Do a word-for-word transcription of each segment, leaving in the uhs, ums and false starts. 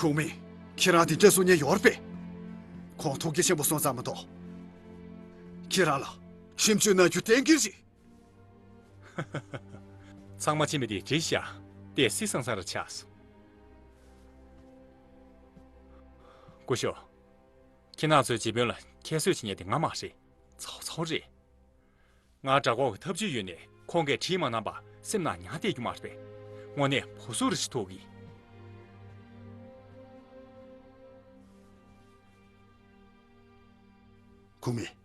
ཁུང་མིང་། ཁྱེད་རང་དེ་འདྲ་གསུང་མཁན་ཡོད་རེད་པས། ཁོང་ཐུགས་རྒྱལ་ཆེན་པོ་སོང་ཙམ་མ་གཏོགས། ཁྱེད་རང་ལ་ཞིབ་འཇུག་གནང་རྒྱུ་གཏན་འཁེལ་རེད། ཚང་མ་ཕྱི་མི་དེ་བྲིས་ཤག་དེ་སི་སང་ས་རུ་ཆགས་སོང་། སྐུ་ཞབས། ཁྱེད་རང་ཚོའི་རྗེ་དཔོན་ལ་ཁྱད་གསོད་བྱེད་མཁན་དེ་ང་མ་རེད། ཚའོ་ཚའོ་རེད། ང་དགྲ་འགོག་གི་ཐབས་ཇུས་ཡོད་ནས་ཁོང་གིས་བྲིས་མ་གནང་བ་སེམས་ནང་ཉར་བསྡད་རྒྱུ་མ་རེད་པས། དངོས་གནས་བུ་སུ་རུ་ཞིག་ཐུག་གི། ཁུང་མིང་།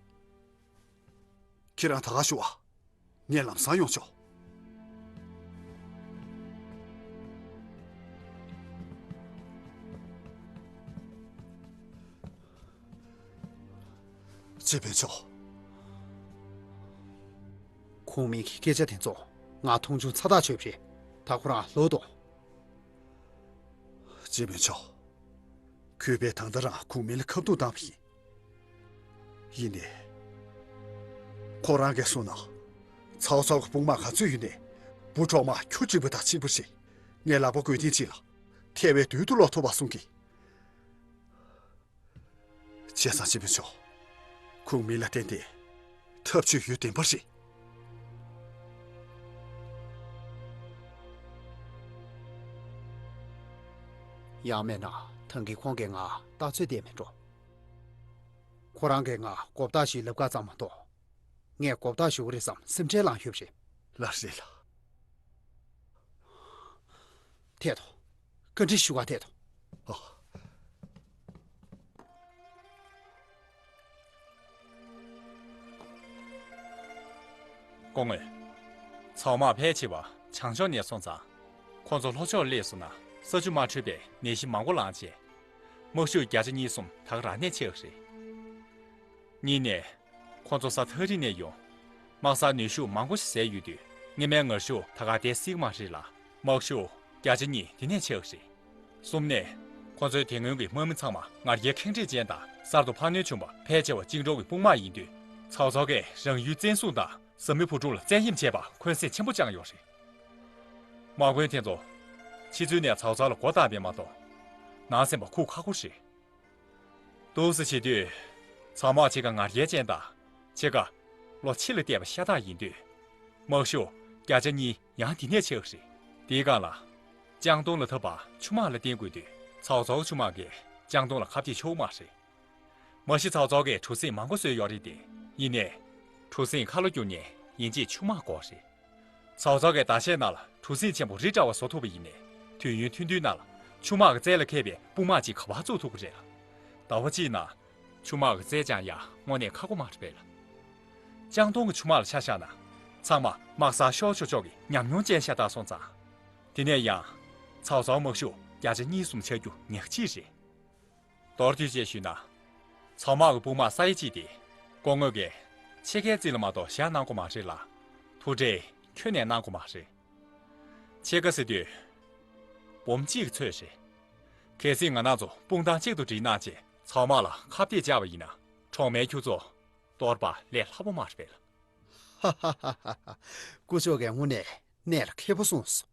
ཁྱེད་རང་ད་ག་ཞུ་བ། ངས་ལམ་སང་ཡོང་ཆོག་སྤྱི་དཔོན་མཆོག་ཁུང་མིང་གི་སྐད་ཆ་དེ་ཚོ་ང་མཐོང་ཆུང་ཚ་ཐག་ཆོད་པ་རེད། ད་ཁོ་རང་ལོག་དང་། སྤྱི་དཔོན་མཆོག་གུས་པས་ད་ལྟ་རང་ཁུང་མིང་ལ་ཁ་ཐུག་བཏང་བ་ཡིན། ཡིན་ནའི། ཁོ་རང་གིས་གསུངས་ན། ཚའོ་ཚའོ་གི་དཔུང་དམག་ག་ཚོད་ཡོད་ནའི། བུ་གྲོག་མ་ཁྱོ་གཅིག་པུ་དང་གཅིག་པུ་རེད། ངས་ལག་པ་འགུལ་ཐེངས་གཅིག་ལ། ཐལ་བའི་རྡུལ་དུ་ལོག་ཐུབ་པ་གསུང་གི། བྱས་ཙང་སྤྱི་དཔོན་མཆོག་ཁུང་མིང་ལ་བརྟེན་ཏེ་ཐབས་ཇུས་ཡོད་བདེན་པ་རེད། ཡང་མིན་ན་ད་གིན་ཁོང་གིས་ང་ལྟ་ཚོད་བསྡད་མེད་འགྲོ། ཁོ་རང་གིས་ང་མགོ་བཏགས་ཤིག་ལབ་ཀ་ཙམ་མ་གཏོགས། ངས་མགོ་བཏགས་ཞུ་གི་རེད་བསམ་སེམས་ཁྲལ་ལངས་ཡོད་པ་རེད། ལགས་རེད་ལགས། ཐད་དོ། བཀའ་འདྲི་ཞུ་ག་ཐད་དོ། ཨོ། སྐུ་ངོ། ཚའོ་དམག་ཕལ་ཆེ་བ་བྱང་ཕྱོགས་ནས་སོང་ཙང་། ཁོ་ཚོ་ལྷོ་ཕྱོགས་སླེབས་སོང་ན་ས་ཆུ་མ་འཕྲོད་པའི་ནད་གཞི་མང་པོ་ལངས་རྗེས། དམག་ཤུགས་བརྒྱ་ཆ་གཉིས་གསུམ་ད་ག་རང་ནས་ཆགས་རེད། གཉིས་ནས། ཁོ་ཚོ་ས་ཐག་རིང་ནས་ཡོང་། དམག་སར་ནུས་ཤུགས་མང་པོ་ཞིག་བཟས་ཡོད་དུས་སྔོན་མའི་ངར་ཤུགས་ད་ག་དེ་སྲིད་མ་རེད་ལ། དམག་ཤུགས་བརྒྱ་ཆ་གཉིས་དེ་ནས་ཆགས་རེད། གསུམ་ནས། ཁོ་ཚོའི་དེ་སྔོན་གྱི་དམག་མི་ཚང་མ་ང་རྒྱལ་ཁེངས་དྲེགས་ཅན་དང་གསར་དུ་འཕར་སྣོན་བྱུང་བ་ཕལ་ཆེ་བ་བཅིངས་འགྲོལ་གྱི་དཔུང་དམག་ཡིན་དུས། ཚའོ་ཚའོ་གིས་རང་ཡུལ་བཙན་བཟུང་དང་བཟའ་མི་བུ་ཕྲུག་ལ་བཙན་གཡེམ་བྱས་པ་འཁོན་སེམས་ཆེན་པོ་བཅངས་ཡོད་རེད། དམག་དཔོན་དེ་ཚོ་ཕྱི་ཚུལ་ནས་ཚའོ་ཚའོ་ལ་མགོ་བཏགས་པས་མ་གཏོགས། ནང་སེམས་པ་ཁུག་ཁག་པོ་རེད། འདུག་སེ་བྱེད་དུས། ཚའོ་དམག་ཕྱེད་ཀ་ང་རྒྱལ་ཅན་དང་། ཕྱེད་ཀ་བློ་ཕྱི་ལ་གཏད་པ་ཤ་སྟག་ཡིན་དུས། དམག་ཤུགས་བརྒྱ་ཆ་གཉིས་ཡང་དེ་ནས་ཆགས་རེད། དེའི་སྒང་ལ། ལྕང་སྡོང་ལ་འཐབ་པ་ཆུ་དམག་ལ་བརྟེན་དགོས་དུས་ཚའོ་ཚའོ་ཆུ་དམག་གིས་ལྕང་སྡོང་ལ་ཁ་གཏད་ཆོག་མ་རེད། མ་གཞི་ཚའོ་ཚའོ་གིས་གྲུ་གཟིངས་མང་པོ་བཟོས་ཡོད་རེད་དེ། ཡིན་ནའི། གྲུ་གཟིངས་ཁ་ལོ་བསྒྱུར་ནས་ཡིན་གཅིག་ཆུ་དམག་དགོས་རེད། ཚའོ་ཚའོ་གིས་ཟླ་ཤས་ནང་ལ་གྲུ་གཟིངས་ཆེན་པོ་རི་འདྲ་བ་བཟོ་ཐུབ་པ་ཡིན་ནའི། དུས་ཡུན་ཐུང་ཐུང་ནང་ལ་ཆུ་དམག་གི་རྩལ་ལ་མཁས་པའི་དཔུང་དམག་ཅིག་ག་པར་བཙུགས་ཐུབ་ཀྱི་རེད་ལ། ཟླ་བ་གཅིག་ནང་ཆུ་དམག་གི་རྩལ་སྦྱང་ཡ་དངོས་གནས་ཁག་པོ་མ་རེད་པས་ལ། ལྕང་སྡོང་གི་ཆུ་དམག་ལ་ཆ་བཞག་ན། ཚང་མ་དམག་སར་ཤོག་ཆོག་ཆོག་གི་ཉམས་མྱོང་ཅན་ཤ་སྟག་སོང་ཙང་། དེ་ནས་ཡང་། ཚའོ་ཚའོ་དམག་ཤུགས་བརྒྱ་ཆ་གཉིས་གསུམ་ཆགས་རྒྱུ་ཉག་གཅིག་རེད། མདོར་བསྡུས་བྱས་ཞུས་ན། ཚའོ་དམག་གི་དཔུང་དམག་ས་ཡ་གཅིག་དེ། སྐུ་ངོ་གིས་ཕྱེད་ཀའི་རྩིས་ལ་མ་གཏོགས་བཞག་གནང་དགོས་མ་རེད་ལ། ཐུགས་ཁྲལ་ཁྱོན་ནས་གནང་དགོས་མ་རེད། ཕྱེད་ཀ་ཟེར་དུས། འབུམ་གཅིག་གི་ཚོད་རེད། གལ་སྲིད་ང་རང་ཚོ་དཔུང་ཐང་གཅིག་ཏུ་སྒྲིལ་གནང་བྱས་ཚའོ་དམག་ལ་ཁ་གཏད་བཅག་པ་ཡིན་ན། གྲོག་མའི་ཁྱུ་ཚོ་གཏོར་པ་ལས་སླ་པོ་མ་རེད་པས་ལ། ཧ་ཧ་ཧ་ཧ། སྐུ་ཞབས་ཀྱིས་དངོས་གནས་གནད་ལ་འཁེལ་པོ་གསུངས་སོང་།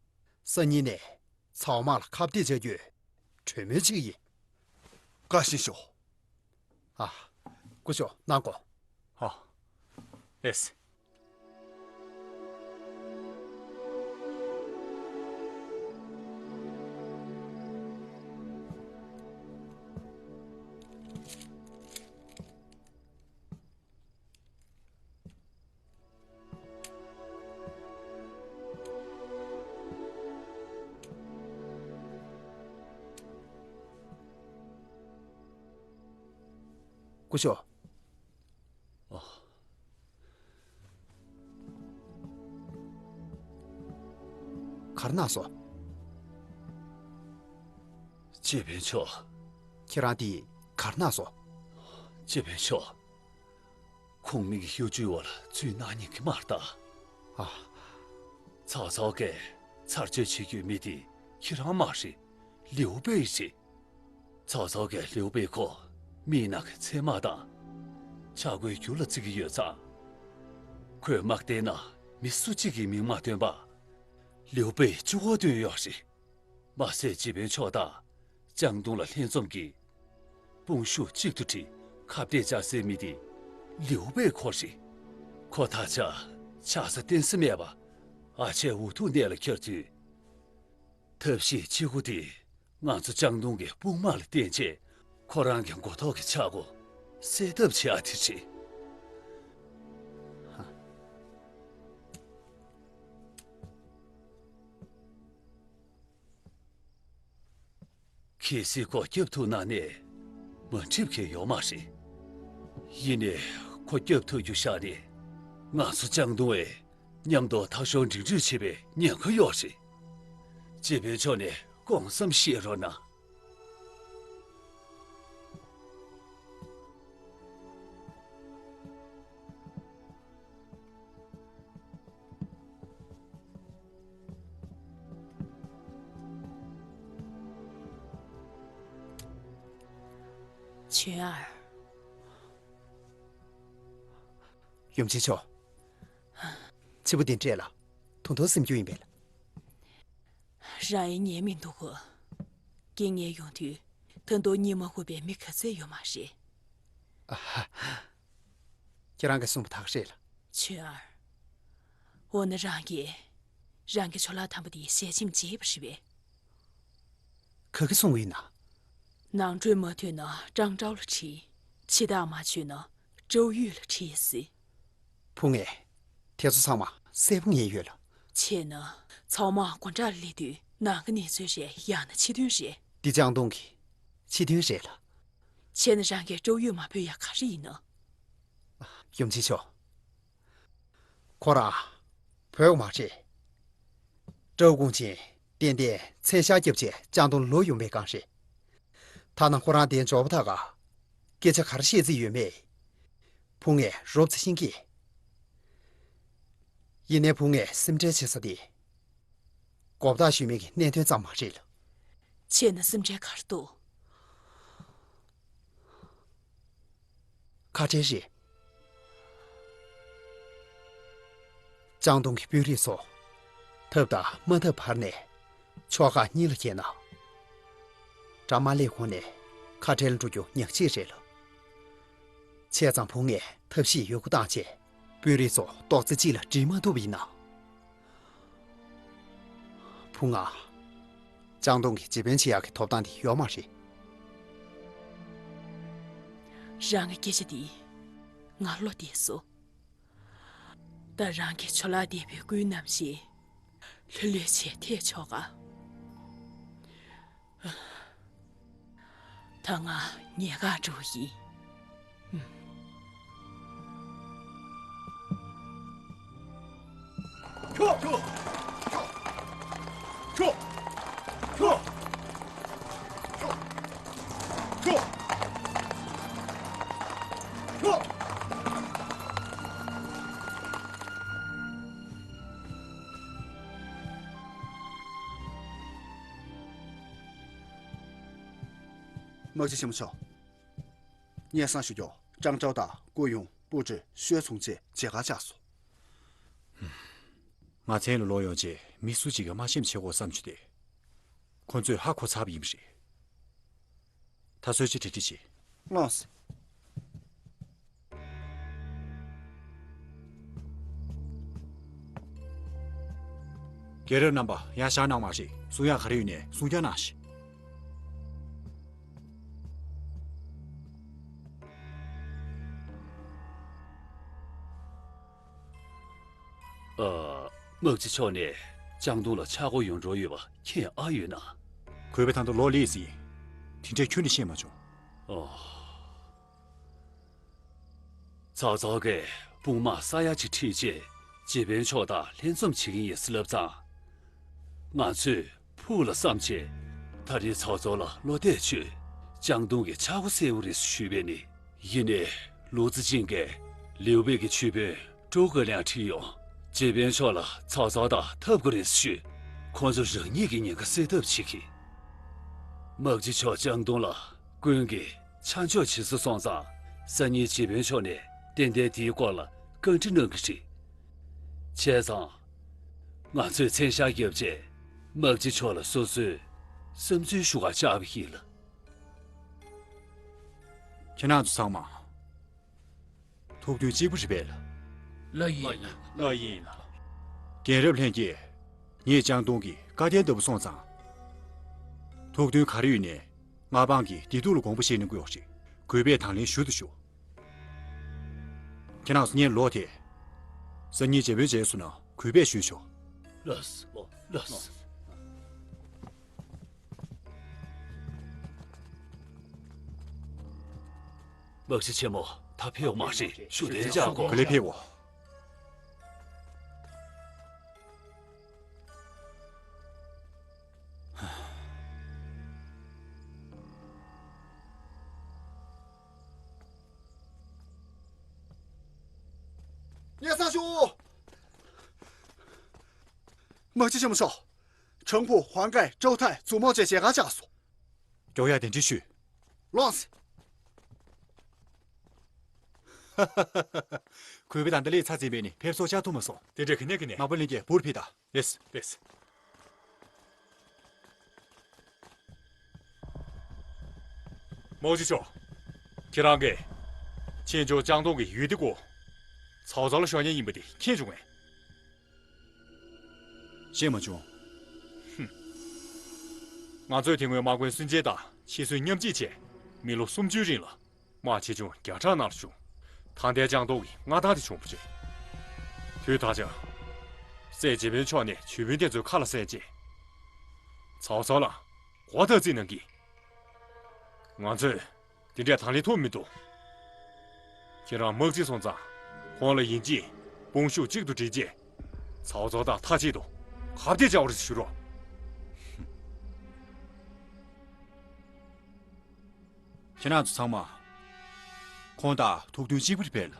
སང་ཉིན་ནས་ཚའོ་དམག་ལ་ཁ་གཏད་བྱ་རྒྱུའི་གྲོས་མོལ་བྱེད་ཀྱི་ཡིན། བཀའ་བཞིན་ཞུ། ཨ། སྐུ་ཞབས་གནང་དགོ། ཨ། ལགས་སེ། སྐུ་ཞབས། ཨ། ག་རེ་གནང་སོང་། སྤྱི་དཔོན་མཆོག་ཁྱེད་རང་དེ་ག་རེ་གནང་སོང་། སྤྱི་དཔོན་མཆོག་ཁུང་མིང་གི་གཡོ་ཇུས་འོག་ལ་ཚུད་གནང་ཉན་གྱི་མ་རེད་ད། ཨ། ཚའོ་ཚའོ་གིས་ཚར་གཅོད་བྱེད་རྒྱུའི་མི་དེ་ཁྱེད་རང་མ་རེད། ལིའུ་པེ་རེད། ཚའོ་ཚའོ་གིས་ལིའུ་པེ་ཁོ་མིག་ནང་གི་ཚེར་མ་དང་། ཆག་སྒོའི་རྒྱུ་ལ་བརྩི་གི་ཡོད་ཙང་། ཁོས་དམག་སྡེའི་ནང་མི་སུ་གཅིག་གི་མིང་མ་བཏོན་པར། ལིའུ་པེ་གཅིག་པོ་བཏོན་ཡོད་རེད། མ་ཟད་སྤྱི་དཔོན་མཆོག་དང་ ལྕང་ཏུང་ལ་ལྷན་འཛོམས་ཀྱིས་དཔུང་ཤུགས་གཅིག་ཏུ་སྒྲིལ་ཁ་གཏད་བཅག་སའི་མི་དེ་ལིའུ་པེ་ཁོ་རེད། ཁོ་ད་ཆ་ཆགས་ས་བསྟེན་ས་མེད་པ། ཨ་ཆད་འུ་ཐུག་གནད་ལ་འཁེལ་དུས། ཐབས་ཤེས་གཅིག་པུ་དེ་ང་ཚོ་ལྕང་ཏུང་གི་དཔུང་དམག་ལ་བརྟེན་བྱས་ཁོ་རང་གི་མགོ་ཐོག་གི་ཆག་སྒོ་སེལ་ཐབས་བྱེད་ཨ་དེ་རེད། གལ་སྲིད་ཁོ་སྐྱོབ་ཐུབ་ན་ནས་མ་འགྲིག་མཁན་ཡོད་མ་རེད། ཡིན་ནའི་ཁོ་སྐྱོབ་ཐུབ་རྒྱུ་བཞག་ནས་ང་ཚོ་ལྕང་ཏུང་བས་མཉམ་དུ་ཐག་གཤོམ་འགྲིམ་འགྲུལ་བྱེད་པའི་ཉེན་ཁ་ཡོད་རེད། སྤྱི་དཔོན་མཆོག་ནས་དགོངས་བསམ་བཞེས་རོགས་གནང་། ཆོས་ཨར། ཡུམ་ཆེན་མཆོག་ཕྱི་པོ་དེ་འདྲས་ལ་ཐུང་ཐུང་སེམས་རྒྱུ་ཡིན་པས་ལ། རང་ཡིན་ཉན་མི་འདུག་གོ། རྐྱེན་ངན་ཡོང་དུས་ད་དུང་གཉིད་མ་ཁུག་པའི་མི་ག་ཚད་ཡོད་མ་རེད། ཨ་ཧ། ཁྱེད་རང་གིས་གསུངས་པ་ད་ག་རེད་ལ། ཆོས་ཨར། འོ་ན་རང་གིས་རང་གི་ཇོ་ལགས་དམ་པ་དེའི་ཞལ་ཆེམས་མཇལ་བ་རེད་པས། ག་གིས་གསུངས་པ་ཡིན་ན། ནང་ཁྲོལ་མ་ཐོན་ན་ཀྲང་ཀྲའོ་ལ་དྲིས། ཕྱི་ཐག་མ་ཆོད་ན་ཀྲོའུ་ཡུས་ལ་དྲིས་ཟེར། བུ་ངས་དེ་ཚོ་ཚང་མ་གསལ་པོ་ངེས་ཡོད་ལ། བྱས་ན་ཚང་མ་དགོང་དག་ལ་སླེབས་དུས་ནང་གི་གནས་ཚུལ་རེད་ཡང་ན་ཕྱི་དོན་རེད། འདི་ལྕང་ཏུང་གི་ཕྱི་དོན་རེད་ལ། བྱས་ན་རང་གིས་ཀྲོའུ་ཡུས་མ་འབོད་ཡ་ག་རེ་ཡིན་ནམ། ཡུམ་ཆེན་མཆོག་ཁོ་རང་བོད་མ་རེད། ཀྲོའུ་གུང་ཆེན་ཏན་ཏན་མཚན་ཤག་བརྒྱབ་བྱས་ལྕང་ཏུང་ལོག་ཡོང་པའི་སྒང་རེད། ཐ་ན་ཁོ་རང་དེ་འབྱོར་བ་ད་ག་སྐད་ཆ་ག་རེ་བཤད་རྩིས་ཡོད་མེད། བུ་ངས་རོབ་ཙམ་ཤེས་ཀྱི། ཡིན་ནའི་བུ་ངས་སེམས་ཁྲལ་བྱེད་ས་དེ། གོ་བརྡ་ཞུས་མིན་གྱི་གནད་དོན་ཙམ་མ་རེད་ལ། བྱས་ན་སེམས་ཁྲལ་ག་རེ་འདུག་ཁ་བྲལ་རེད། ལྕང་ཏུང་གི་དཔོན་རིགས་ཚོ་ཐབས་དང་མ་ཐབས་བར་ནས་ཕྱོགས་ཁག་གཉིས་ལ་གྱེས་ན། དགྲ་མ་སླེབས་གོང་ནས་ཁ་བྲལ་འགྲོ་རྒྱུ་ཉག་གཅིག་རེད་ལ། བྱས་ཙང་བུ་ངས་ཐབས་ཤེས་ཡོད་རྒུ་བཏང་བྱས་དཔོན་རིགས་ཚོ་ཏོག་ཙེ་གཅིག་ལ་སྒྲིལ་མ་ཐུབ་པ་ཡིན་ན། བུ་ང་། ལྕང་ཏུང་གི་སྤྱི་དཔོན་བྱེད་ཡག་གི་ཐོབ་ཐང་དེ་ཡོད་མ་རེད། རང་གི་སྐད་ཆ་འདི་ང་བློ་གཏད་སོང་། ད་རང་གི་ཇོ་ལགས་འདས་པའི་སྐུའི་རྣམ་ཤེས་ལྷོད་ལྷོད་བྱས་ཐད་ཆོག་ག། ད་ང་ཉལ་ཁར་འགྲོ་གི་ཡིན། དམག་སྤྱི་ཆེན་མོ་མཆོག་སྙན་སེང་ཞུ་རྒྱུར་ཀྲང་ཀྲའོ་དང་སྐུ་ཡོང་། པུའུ་ཀྲི་ཤོས་ཚུང་བཅས་མཇལ་ཁ་བཅར་སོང་། ང་ཚན་ལ་ལོག་ཡོང་རྗེས་མི་སུ་གཅིག་གིས་དམར་ཤམ་བྱེད་དགོས་བསམ་བྱུང་སྟེ། ཁོ་ཚོས་ཧ་གོ་ཚར་བ་ཡིན་པ་རེད། ད་གསོལ་ཇ་འབྲི་འབྲི་བྱེད། ལགས་སོ། རྒན་རབས་རྣམ་པ་ཡང་ཞག་གནང་མ་རེད། གསུང་ཡག་ག་རེ་ཡོད་ནས་གསུང་རྐྱང་གནང་ཞིག། ཨ། དམག་སྤྱི་མཆོག་ནས་ལྕང་ཏུང་ལ་ཆག་སྒོ་ཡོང་འགྲོ་ཡོད་པ་མཁྱེན་ཨ་ཡོད་ན། གུས་པས་ད་དུང་ལོག་སླེབས་ཟིན། དེ་འདྲས་ཁྱོན་ནས་ཤེས་མ་བྱུང་། ཨོ། ཚོགས་གཙོ་གིས་དཔུང་དམག་ས་ཡ་གཅིག་ཁྲིད་རྗེས་སྤྱི་དཔོན་མཆོག་དང་ལྷན་འཛོམས་བྱེད་ཀྱི་ཡིན་ཟེར་ལབ་ཙང་། ང་ཚོས་ཕུགས་ལ་བསམ་བྱས་ད་རེས་ཚོགས་གཙོ་ལ་བློ་གཏད་བཅོལ། ལྕང་ཏུང་གི་ཆག་སྒོ་སེལ་བ་རེད་ཞུས་པས་ནི། ཡིན་ནའི་ལུའུ་ཙི་ཅིན་གྱིས་ལིའུ་པེ་གི་ཆོས་དཔོན་ཀྲོའུ་ཀེ་ལིང་ཁྲིད་ཡོང་། སྤྱི་དཔོན་མཆོག་ལ་ཚོགས་གཙོ་དང་འཐབ་དགོས་རེད་ཞུས། ཁོང་ཚོ་རང་ཉིད་ཀྱི་ཉེན་ཁ་སེལ་ཐབས་བྱེད་ཀྱི། དམག་སྤྱི་མཆོག་ལྕང་ཏུང་ལ་ཀུན་གྱིས་ཆ་འཇོག་བྱེད་ས་སོང་ཙང་། སང་ཉིན་སྤྱི་དཔོན་མཆོག་ནས་ཏན་ཏན་དེའི་སྐོར་ལ་བཀའ་འདྲི་གནང་གི་རེད། བྱས་ཙང་། ང་ཚོས་མཚན་ཞག་བརྒྱབ་རྗེས་དམག་སྤྱི་མཆོག་ལ་སོ་སོའི་བསམ་ཚུལ་ཞུ་གར་བཅར་བ་ཡིན་ལ། ཁྱེད་རང་ཚོ་ཚང་མ་ཐུགས་མཐུན་གཅིག་པུ་རེད་པས། ལགས་ཡིན། ལགས་ཡིན། རྒན་རབས་ལྷན་རྒྱས། ངས་ལྕང་སྟོང་གི་བཀའ་བསྟན་ལྟ་བུ་སོང་ཙང་། ཐུགས་མཐུན་ག་རེ་ཡོད་ནའི། མངའ་འབངས་ཀྱི་བདེ་སྡུག་ལ་དགོངས་པ་བཞེས་གནང་གི་ཡོད་རེད། གུས་པས་དང་ལེན་ཞུ་དང་ཞུ། ཁྱེད་རང་ཚོ་སྔོན་ལོག་སྟེ། སང་ཉིན་རྗེ་དཔོན་མཇལ་སོང་ན་གུས་པས་ཞུས་ཤོག་ལགས་སོ། ལགས་སོ། དམག་སྤྱི་ཆེན་མོ། ད་ཕེབས་ཡོང་མ་རེད། བཞུགས་གདན་འཇགས་དགོས། ག་ལེར་ཕེབས་འོ། སྙན་སེང་ཞུ། དམག་སྤྱི་ཆེན་མོ་མཆོག་ཁྲང་ཕུ། ཧུང་ཀའེ། ཀྲོའུ་ཐའེ། ཛུ་མོ་བཅས་མཇལ་ཁ་བཅར་སོང་། མགྱོགས་ཡར་གདན་འདྲེན་ཞུས། ལགས་སོ། གུས་པས་ད་ལྟ་སླེབས་ཚར་ཟིན་པས་ནི་ཕེབས་བསུ་བཅར་ཐུབ་མ་སོང་། དེ་འདྲ་ག་ནས་ག་ནས། དམག་དཔོན་ལྷན་རྒྱས་འབུར་ཕེབས་དང་། ལེས། ལེས། དམག་སྤྱི་མཆོག་ཁྱེད་རང་གིས་ཆེ་མཆོག་ལྕང་སྟོང་གི་ཡུལ་དེ་སྐོར་ཚའོ་ཚའོ་ལ་ཤོག་མཁན་ཡིན་པ་དེ་མཁྱེན་བྱུང་ངས། ཤེས་མ་བྱུང་། ཧུམ། ང་ཚོས་དེ་སྔོན་དམག་དཔོན་སུན་ཅན་དང་ཆེད་སུན་མཉམ་གཅིག་བྱས། མི་ལོ་སུམ་ཅུའི་རིང་ལ་དམག་ཆེ་ཆུང་བརྒྱ་ཕྲག་ནང་ལ་ཞུགས། ད་ལྟའི་ལྕང་སྟོང་གི་མངའ་ཐང་དེ་བྱུང་བ་རེད། དུས་ད་ཆ། སྲས་རྗེ་དཔོན་མཆོག་ནས་ཇུས་དཔོན་དེ་ཚོའི་ཁ་ལ་གསན་རྗེས། ཚའོ་ཚའོ་ལ་མགོ་བཏགས་རྩིས་གནང་གི། ང་ཚོས་དེ་འདྲའི་དང་ལེན་ཐུབ་མི་འདུག་ཁྱེད་རང་དམག་སྤྱི་སོང་ཙང་ཁོང་ལ་ཡིན་གཅིག་དཔུང་ཤུགས་གཅིག་ཏུ་སྒྲིལ་རྗེས། ཚའོ་ཚའོ་དང་མཐའ་གཅིག་ཏུ་ཁ་གཏད་བཅའ་བར་ཞུ་རོགས། ཁྱེད་རང་ཚོ་ཚང་མ། ཁོང་དང་ཐུགས་མཐུན་གཅིག་པུ་རེད་པས།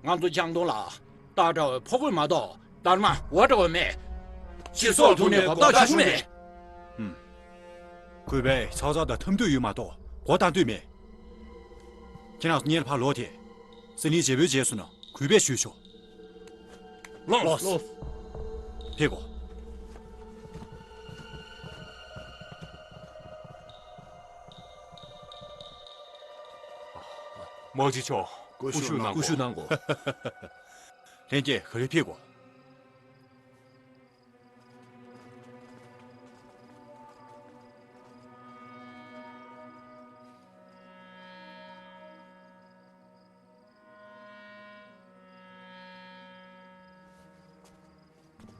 ང་ཚོ་ལྕང་སྟོང་ལ་རྟ་འདྲ་བའི་ཕོ་རྒོད་མ་གཏོགས་སྡར་མ་འོ་འདྲ་བ་མེད། སྤྱི་ཚོགས་ཐོག་ནས་གོ་བརྡ་ཞུ་གི་མེད། ཧུམ། གུས་པས་ཚའོ་ཚའོ་དང་འཐབ་འདོད་ཡོད་མ་གཏོགས་མགོ་བཏགས་འདོད་མེད། ཁྱེད་རང་ཚོ་སྔོན་ལ་ཕར་ལོག་སྟེ། སང་ཉིན་རྗེ་དཔོན་མཇལ་སོང་ན་གུས་པས་ཞུས་ཤོག་ལགས་སོ། ཕེབས་དགོས། དམག་སྤྱི་མཆོག་སྐུ་བཞུགས་གནང་དགོས། སྐུ་བཞུགས་གནང་དགོས། ལྷན་རྒྱས་ག་ལེར་ཕེབས་དགོས།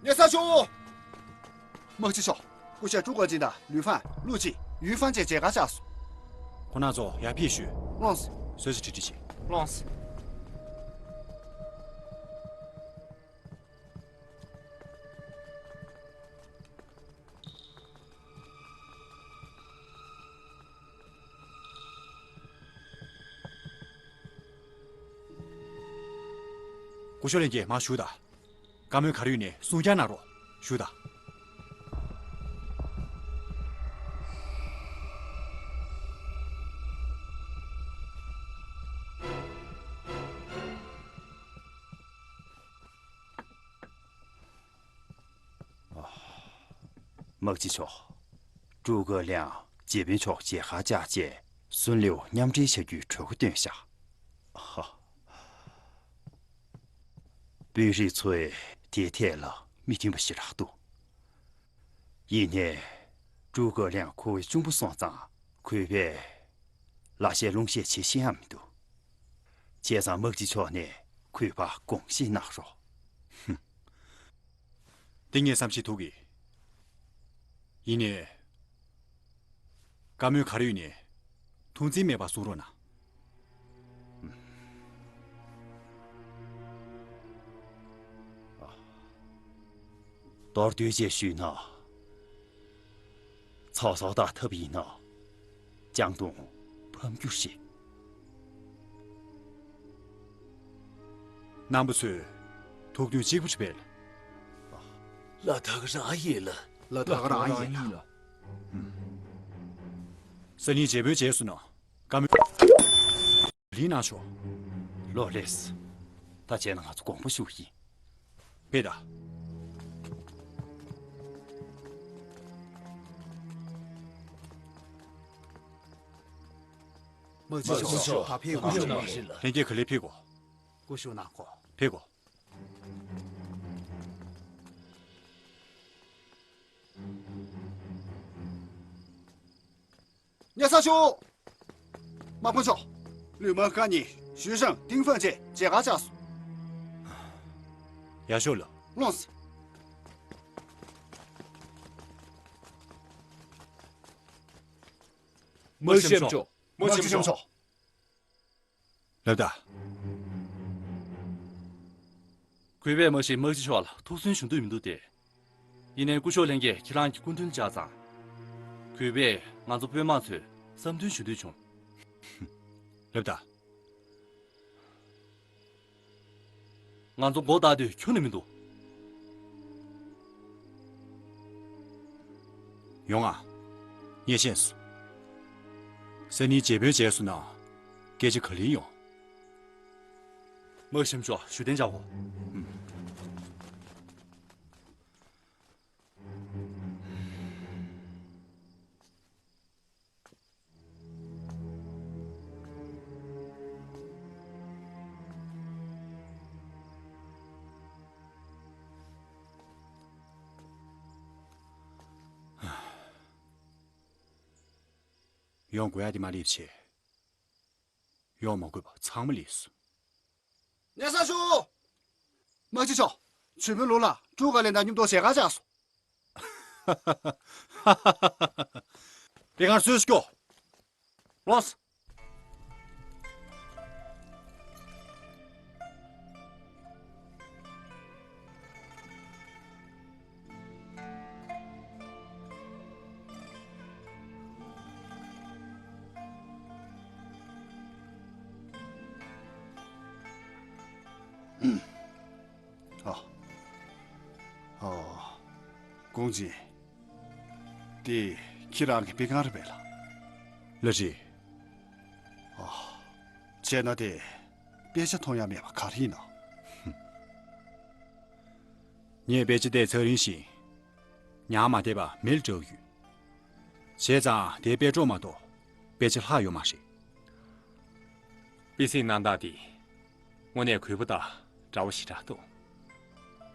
སྙན་སེང་ཞུ། དམག་སྤྱི་མཆོག་སྐུ་ཞབས་ཀྲུའུ་ཀོ་ཅིན་དང་ལུའུ་ཧྥང་། ལུའུ་ཅིན། ཡུས་ཧྥང་བཅས་མཇལ་ཁ་བཅར་སོང་། ཁོང་རྣམ་ཚོ་ཡར་ཕེབས་ཞུས། ལགས་སོ། གསོལ་ཇ་ཁྲིད་ཁྲིད་བྱེད། ལགས་སོ། སྐུ་ཞབས་ལྷན་རྒྱས་མར་བཞུགས་དང་། བཀའ་མོལ་ག་རེ་ཡོད་ནའི་གསུང་བསྐྱར་གནང་རོགས། བཞུགས་དང་། དམག་སྤྱི་མཆོག་ཀྲུའུ་ཀོ་ལིང་རྗེ་དཔོན་མཆོག་མཇལ་ཁ་བཅར་རྗེས་སུན་ལེའུ་མཉམ་འབྲེལ་བྱ་རྒྱུའི་གྲོས་འགོ་བཏོན་བཞག་ཧ། དཔོན་རིགས་ཚོས་དེའི་ཐད་ལ་མི་མཐུན་པ་ཞེ་དྲག་འདུག་ཡིན་ནའི། ཀྲུའུ་ཀོ་ལིང་ཁོ་བོའི་གཅུང་པོ་སོང་ཙང་གུས་པས་ལ་བཤད་ལུང་བཤད་བྱེད་ཤེས་ཡ་མི་འདུག་བྱས་ཙང་དམག་སྤྱི་མཆོག་ནས་གུས་པར་དགོངས་བཞེས་གནང་རོགས། ཧུམ། འདི་ངས་བསམ་ཤེས་ཐུབ་གི། ཡིན་ནའི། བཀའ་མོལ་ག་རེ་ཡོད་ནའི། ཐུགས་འཛེམ་མེད་པར་གསུང་རོགས་གནང་། མདོར་བསྡུས་བྱས་ཞུས་ན། ཚོགས་གསོག་དང་ཐབས་ཡིན་ན། ལྕང་སྟོང་ཕམ་རྒྱུ་རེད། རྣམ་པ་ཚོས་ཐུགས་མཐུན་གཅིག་པུ་བྱེད་པས། ལ་དྭགས་རང་ཡིན་ལ། ལ་དྭགས་རང་ཡིན་ལ། སང་ཉིན་རྗེ་དཔོན་མཇལ་སོང་ན་བཀའ་མོལ་ལན་གནང་ཤོག་ལོ་ལེགས། ད་བྱས་ན་ང་ཚོ་དགོངས་པ་ཞུ་གི་ཡིན། ཕེབས་དང་། དམག་སྤྱི་མཆོག་ད་ཕེབས་དགོས། ལྷན་རྒྱས་ག་ལེར་ཕེབས་དགོས། སྐུ་ཞབས་ནང་ཁོ། ཕེབས་དགོས། ཉེ་ས་ཆུ། དམག་དཔོན་མཆོག་ལུས་དམག་ཁག་གཉིས་ཞུས་ཧྲང་ཏིང་ཧྥང་བཅས་མཇལ་ཁ་བཅར་སོང་། ཡར་ཤོག་ལགས། ལོངས། དམག་སྤྱི་མཆོག་དམག་སྤྱི་མཆོག་ལབ་ད། གུས་པས་མ་གཞི་དམག་སྤྱི་མཆོག་ལ་ཐུགས་སུན་ཞུ་འདོད་མི་འདུག་སྟེ། ཡིན་ནའི་སྐུ་ཞབས་ལྷན་རྒྱས་ཁྱེད་རང་གི་སྐུ་མདུན་བཅར་ཙང་། གུས་པས་ང་ཚོ་དཔོན་དམག་ཚོའི་བསམ་འདུན་ཞུ་འདོད་བྱུང་། ལབ་ད། ང་ཚོ་མགོ་བཏགས་དུས་ཁྱོན་ནས་མི་འདུག་ཡོང་ང་། ངས་ཤེས་སོང་། སང་ཉིན་རྗེ་དཔོན་མཇལ་སོང་ན། སྐད་ཆ་ག་ལེར་ཡོང་། དམག་སྤྱི་མཆོག་ཞུ་གཏན་འཇགས་གོ། ཨུམ། ཡོང་དགོས་ཡ་དེ་མ་སླེབས་བྱས། ཡོང་མ་དགོས་པ་ཚང་མ་ལས་སོ། ཉེ་ས་ཞུ། དམག་སྤྱི་མཆོག་ཇོ་མོའི་ལུགས་ལ་ཀྲུའུ་ཀ་ལེན་དང་མཉམ་དུ་མཇལ་ཁ་བཅར་སོང་། དེ་སྔར་སུས་སྐྱོ། ལོས། ཨ། ཨ། ཀོང་ཅིན། དེ་ཁྱེད་རང་གི་དཔེ་ཁང་རེད་པས་ལགས། ལགས་རེད། ཨ། བྱས་ན་དེ་དཔེ་ཆ་མཐོང་ཡ་མེད་པ་ག་རེ་ཡིན་ནམ། ངས་དཔེ་ཆ་དེ་ཚར་རིང་ཞིག་ཉར་མ་བསྡད་པ་མེད་འདྲ་བོ་ཡོད། བྱས་ཙང་དེའི་དཔེ་སྒྲོག་མ་གཏོགས་དཔེ་ཆ་ལྷག་ཡོད་མ་རེད། དཔེ་ཚེག་རྣམ་དག་དེ་དངོས་གནས་གུས་པ་དང་འདྲ་བོ་ཞེ་དྲག་འདུག་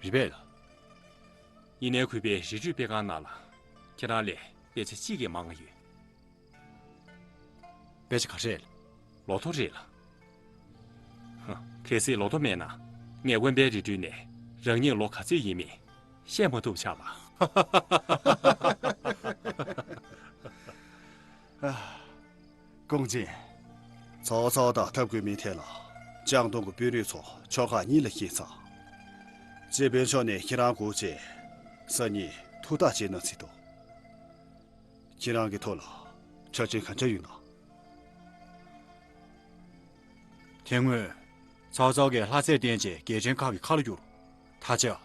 རེད་པས་ལགས། ཡིན་ནའི་གུས་པའི་རི་ཁྲོད་དཔེ་ཁང་ནང་ལ་ཁྱེད་རང་ལས་དཔེ་ཆ་གཅིག་གིས་མང་བ་ཡོད། དཔེ་ཆ་ག་རེ་རེད། ལོ་ཐོ་རེད་ལགས། ཧ། གལ་སྲིད་ལོ་ཐོ་མེད་ན་ངས་དབེན་པའི་རི་ཁྲོད་ནས་རང་ཉིད་ལོ་ག་ཚོད་ཡིན་མིན་བཤད་མ་ཐུབ་ཆགས་པ། ཀོང་ཅིན། ཚའོ་ཚའོ་དང་འཐབ་དགོས་མིན་ཐད་ལ་ཅང་ཏུང་གི་དཔོན་རིགས་ཚོ་ཕྱོགས་ཁག་གཉིས་ལ་བཤད་ཚར། རྗེ་དཔོན་མཆོག་ནས་ཁྱེད་རང་སྒུག་བྱས་སང་ཉིན་ཐུགས་ཐག་བཅད་གནང་རྩིས་འདུག་ཁྱེད་རང་གི་ཐོག་ལ་ཆ་རྐྱེན་ག་འདྲ་ཡོད་ན། དེ་སྔོན་ཚའོ་ཚའོ་གིས་ལྷ་སྲས་བསྟེན་བྱས་རྒྱལ་ཕྲན་ཁག་གི་ཁ་ལོ་བསྒྱུར། ད་ཆ།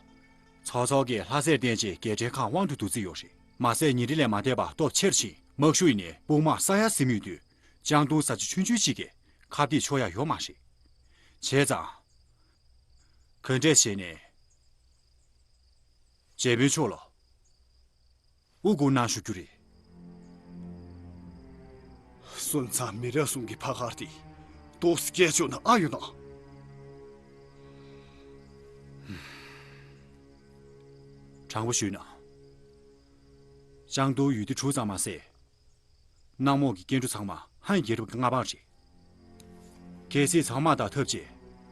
ཚའོ་ཚའོ་གིས་ལྷ་སྲས་བསྟེན་བྱས་རྒྱལ་ཕྲན་ཁག་དབང་དུ་བསྡུ་རྩིས་ཡོད་རེད། མ་ཟད་ཉིན་རེ་ལས་མ་འདས་པར་སྟོབས་ཆེར་ཕྱིན། དམག་ཤུགས་ཡིན་ནའི་དཔུང་དམག་ས་ཡ་ཟིན་མུས་དུས་ཅང་ཏུང་ས་ཆ་ཆུང་ཆུང་ཞིག་གིས་ཁ་གཏད་ཆོག་ཡ་ཡོད་མ་རེད། བྱས་ཙང་། ག་འདྲས་བྱས་ནས་རྗེ་དཔོན་མཆོག་ལ་དབུ་བསྐོར་གནང་ཞུ་རྒྱུ་རེད། སོན་རྩ་མི་རབས་གསུམ་གྱི་ཕ་གར་དེ་ཏོག་ཙམ་སྐྱེལ་ཆོག་ན་ཨ་ཡོད་ན། དྲང་པོ་ཞུས་ན། ཅང་ཏུའུ་ཡུལ་སྡེ་དྲུག་ཙམ་མ་ཟད། གནམ་འོག་གི་སྐྱེ་འགྲོ་ཚང་མ་ཧན་རྒྱལ་རབས་ཀྱི་མངའ་འབངས་རེད། གལ་སྲིད་ཚང་མ་དང་འཐབ་བྱས་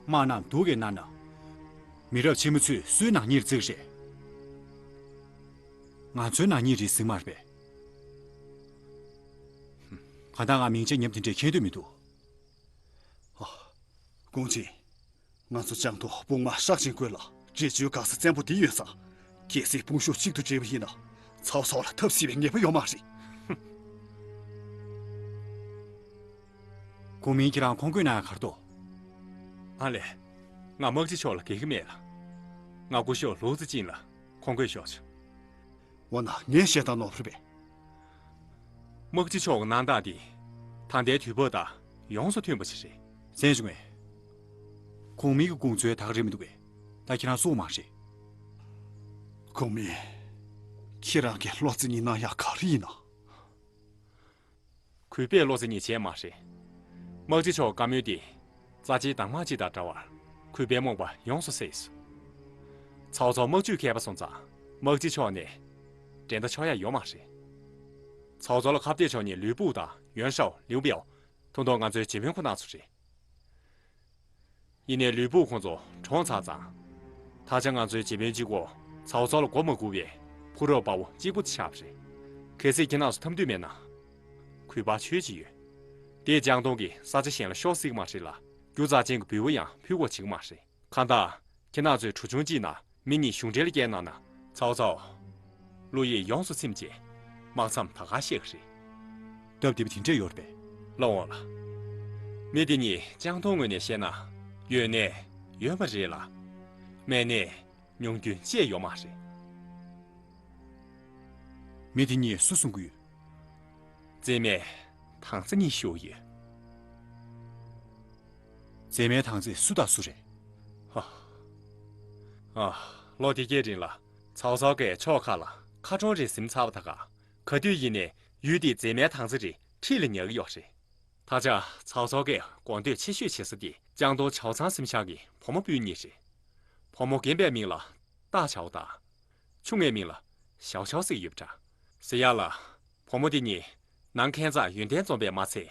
དམག་རྣམས་སྡུག་གིས་མནར་ན། མི་རབས་ཕྱི་མ་ཚོས་སུའི་ནག་ཉེས་བརྩི་གི་རེད། ང་ཚོའི་ནག་ཉེས་རེད་ཟེར་མ་རེད་པས། གང་ལྟར་ང་མིང་ཆད་ཉམས་དེ་འདྲས་མཁྱེན་འདོད་མི་འདུག་ཨ། ཀོང་ཅིན། ང་ཚོ་ཅང་ཏུའུ་དཔུང་དམག་སྲ་ཞིང་བཀོད་ལ་འབྲེལ་བརྒྱུད་ག་ས་བཙན་པོ་འདི་ཡོད་ཙང་། གལ་སྲིད་དཔུང་ཤུགས་གཅིག་ཏུ་བསྒྲིལ་བ་ཡིན་ན། ཚའོ་ཚའོ་ལ་ཐབས་སྲིད་པའི་ངེས་པ་ཡོད་མ་རེད། གོང་མིང་ཁྱེད་རང་ཁོང་དགོས་ན་གར་དོ། ཨ་ལས། ང་དམག་སྤྱི་མཆོག་ལ་འགལ་གྱི་མེད་ལ། ང་སྐུ་ཞབས་ལུའུ་ཙི་ཅིན་ལ་ཁོང་དགོས་ཤོག་ཆ། འོ་ན་ངས་བཤད་སྟངས་ནོར་རེད་པས། དམག་སྤྱི་མཆོག་གི་གནང་སྟངས་འདི་ད་ལྟའི་དུས་བབ་དང་ཡོངས་སུ་མཐུན་པ་ཞིག་རེད། གསན་བྱུང་ངས། གོང་མིང་གི་དགོངས་ཚུལ་ད་ག་རེད་མི་འདུག་གས། ད་ཁྱེད་རང་གསུངས་མ་རེད། གོང་མིང་། ཁྱེད་རང་གིས་བློ་རྩེ་གཉིས་གནང་ཡག་ག་རེ་ཡིན་ན། གུས་པས་བློ་རྩེ་གཉིས་བྱས་མ་རེད། དམག་སྤྱི་མཆོག་བཀའ་མོལ་འདི་རྩ་ཆེའི་གདམས་ངག་ཅིག་དང་འདྲ་བར་གུས་པའི་རྨོངས་པ་ཡོངས་སུ་སེལ་སོང་། ཚའོ་ཚའོ་དམག་ཇུས་མཁས་པ་སོང་ཙང་དམག་སྤྱི་མཆོག་ནས་འགྲན་ཟླ་ཆོག་ཡ་ཡོད་མ་རེད། ཚའོ་ཚའོ་ལ་ཁ་གཏད་ཕྱོགས་གཉིས་ལུས་པུའུ་དང་ཡོན་ཧྲའོ་ལིའུ་པའོ་ཐུང་ཐུང་ང་ཚོའི་བྱེད་དཔོན་ཁོ་ན་ཚོ་རེད། ཡིན་ནའི་ལུས་པོ་ཁོང་ཚོ་གྲོངས་ཚར་ཙང་། ད་ཆ་ང་ཚོའི་བྱེད་དཔོན་གཅིག་པོ་ཚའོ་ཚའོ་ལ་མགོ་མ་སྒུར་བའི་ཕུ་རོག་དཔའ་བོ་གཅིག་པུ་དེ་ཆགས་པ་རེད། གལ་སྲིད་ཁྱེད་རང་ཚོ་འཐམ་འདོད་མེད་ན། གུས་པར་ཆོས་ཅིག་ཡོད། དེ་ལྕང་སྟོང་གི་ས་ཆ་གཞན་ལ་ཤོར་སྲིད་ཀྱི་མ་རེད་ལ། རྒྱུ་རྩ་ཅན་གྱི་འབུལ་བ་ཡང་ཕུལ་དགོས་བྱེད་ཀྱི་མ་རེད། གང་ལྟར། ཁྱེད་རང་ཚོའི་གྲུ་ཆུང་གཅིག་ནང་མི་གཉིས་གཞུང་འབྲེལ་བསྐྱལ་གནང་ན། ཚའོ་ཚའོ། བློ་ཡིད་ཡོངས་སུ་ཚིམ་བྱས། དམག་མཚམས་ད་ག་ཤེས་ཀྱི་རེད། སྟབས་བདེ་པོ་དེ་འདྲས་ཡོད་རེད་པས། ལགས་འོང་ལགས། མི་དེ་གཉིས་ལྕང་སྟོང་ངོས་ནས་བཤད་ན། ཡོད་ནའི་ཡོད་མ་རེད་ལ། མེད་ནའི་ཉུང་རྒྱུན་བཅས་ཡོད་མ་རེད། མི་དེ་གཉིས་སུ་གསུང་གི་ཡོད། མཛེས་མའི་དང་རྩེ་གཉིས་ཤོག་ཡོད། མཛེས་མའི་དང་རྩེ་སུ་དང་སུ་རེད། ཧ། ཨ། ལོ་དེ་གའི་རིང་ལ་ཚའོ་ཚའོ་གིས་ཕྱོགས་ཁག་ལ་མཁར་གྲོང་རེ་ཟིན་ཚར་བ་ད་ག་ག་དུས་ཡིན་ནའི་ཡུལ་དེའི་མཛེས་མའི་དང་རྩེ་རེ་འཁྲིས་ལ་ཉར་གྱི་ཡོད་རེད། ད་ཆ་ཚའོ་ཚའོ་གིས་དགོངས་འདོད་ཆེ་ཤོས་བྱེད་ས་དེ་ལྕང་སྟོང་ཆའོ་ཚང་གཟིམ་ཤག་གི་བུ་མོ་སྤུན་གཉིས་རེད། བུ་མོ་རྒན་པའི་མིང་ལ་ཏཱ་ཆའོ་དང་། ཆུང་ངའི་མིང་ལ་ཞའོ་ཆའོ་ཟེར་གྱི་ཡོད་པ་འདྲ། ཟེར་ཡག་ལ། བུ་མོ་དེ་གཉིས་ནང་ཁྱད་མཚར་ཡོན་ཏན་འཛོམས་པས་མ་ཚད།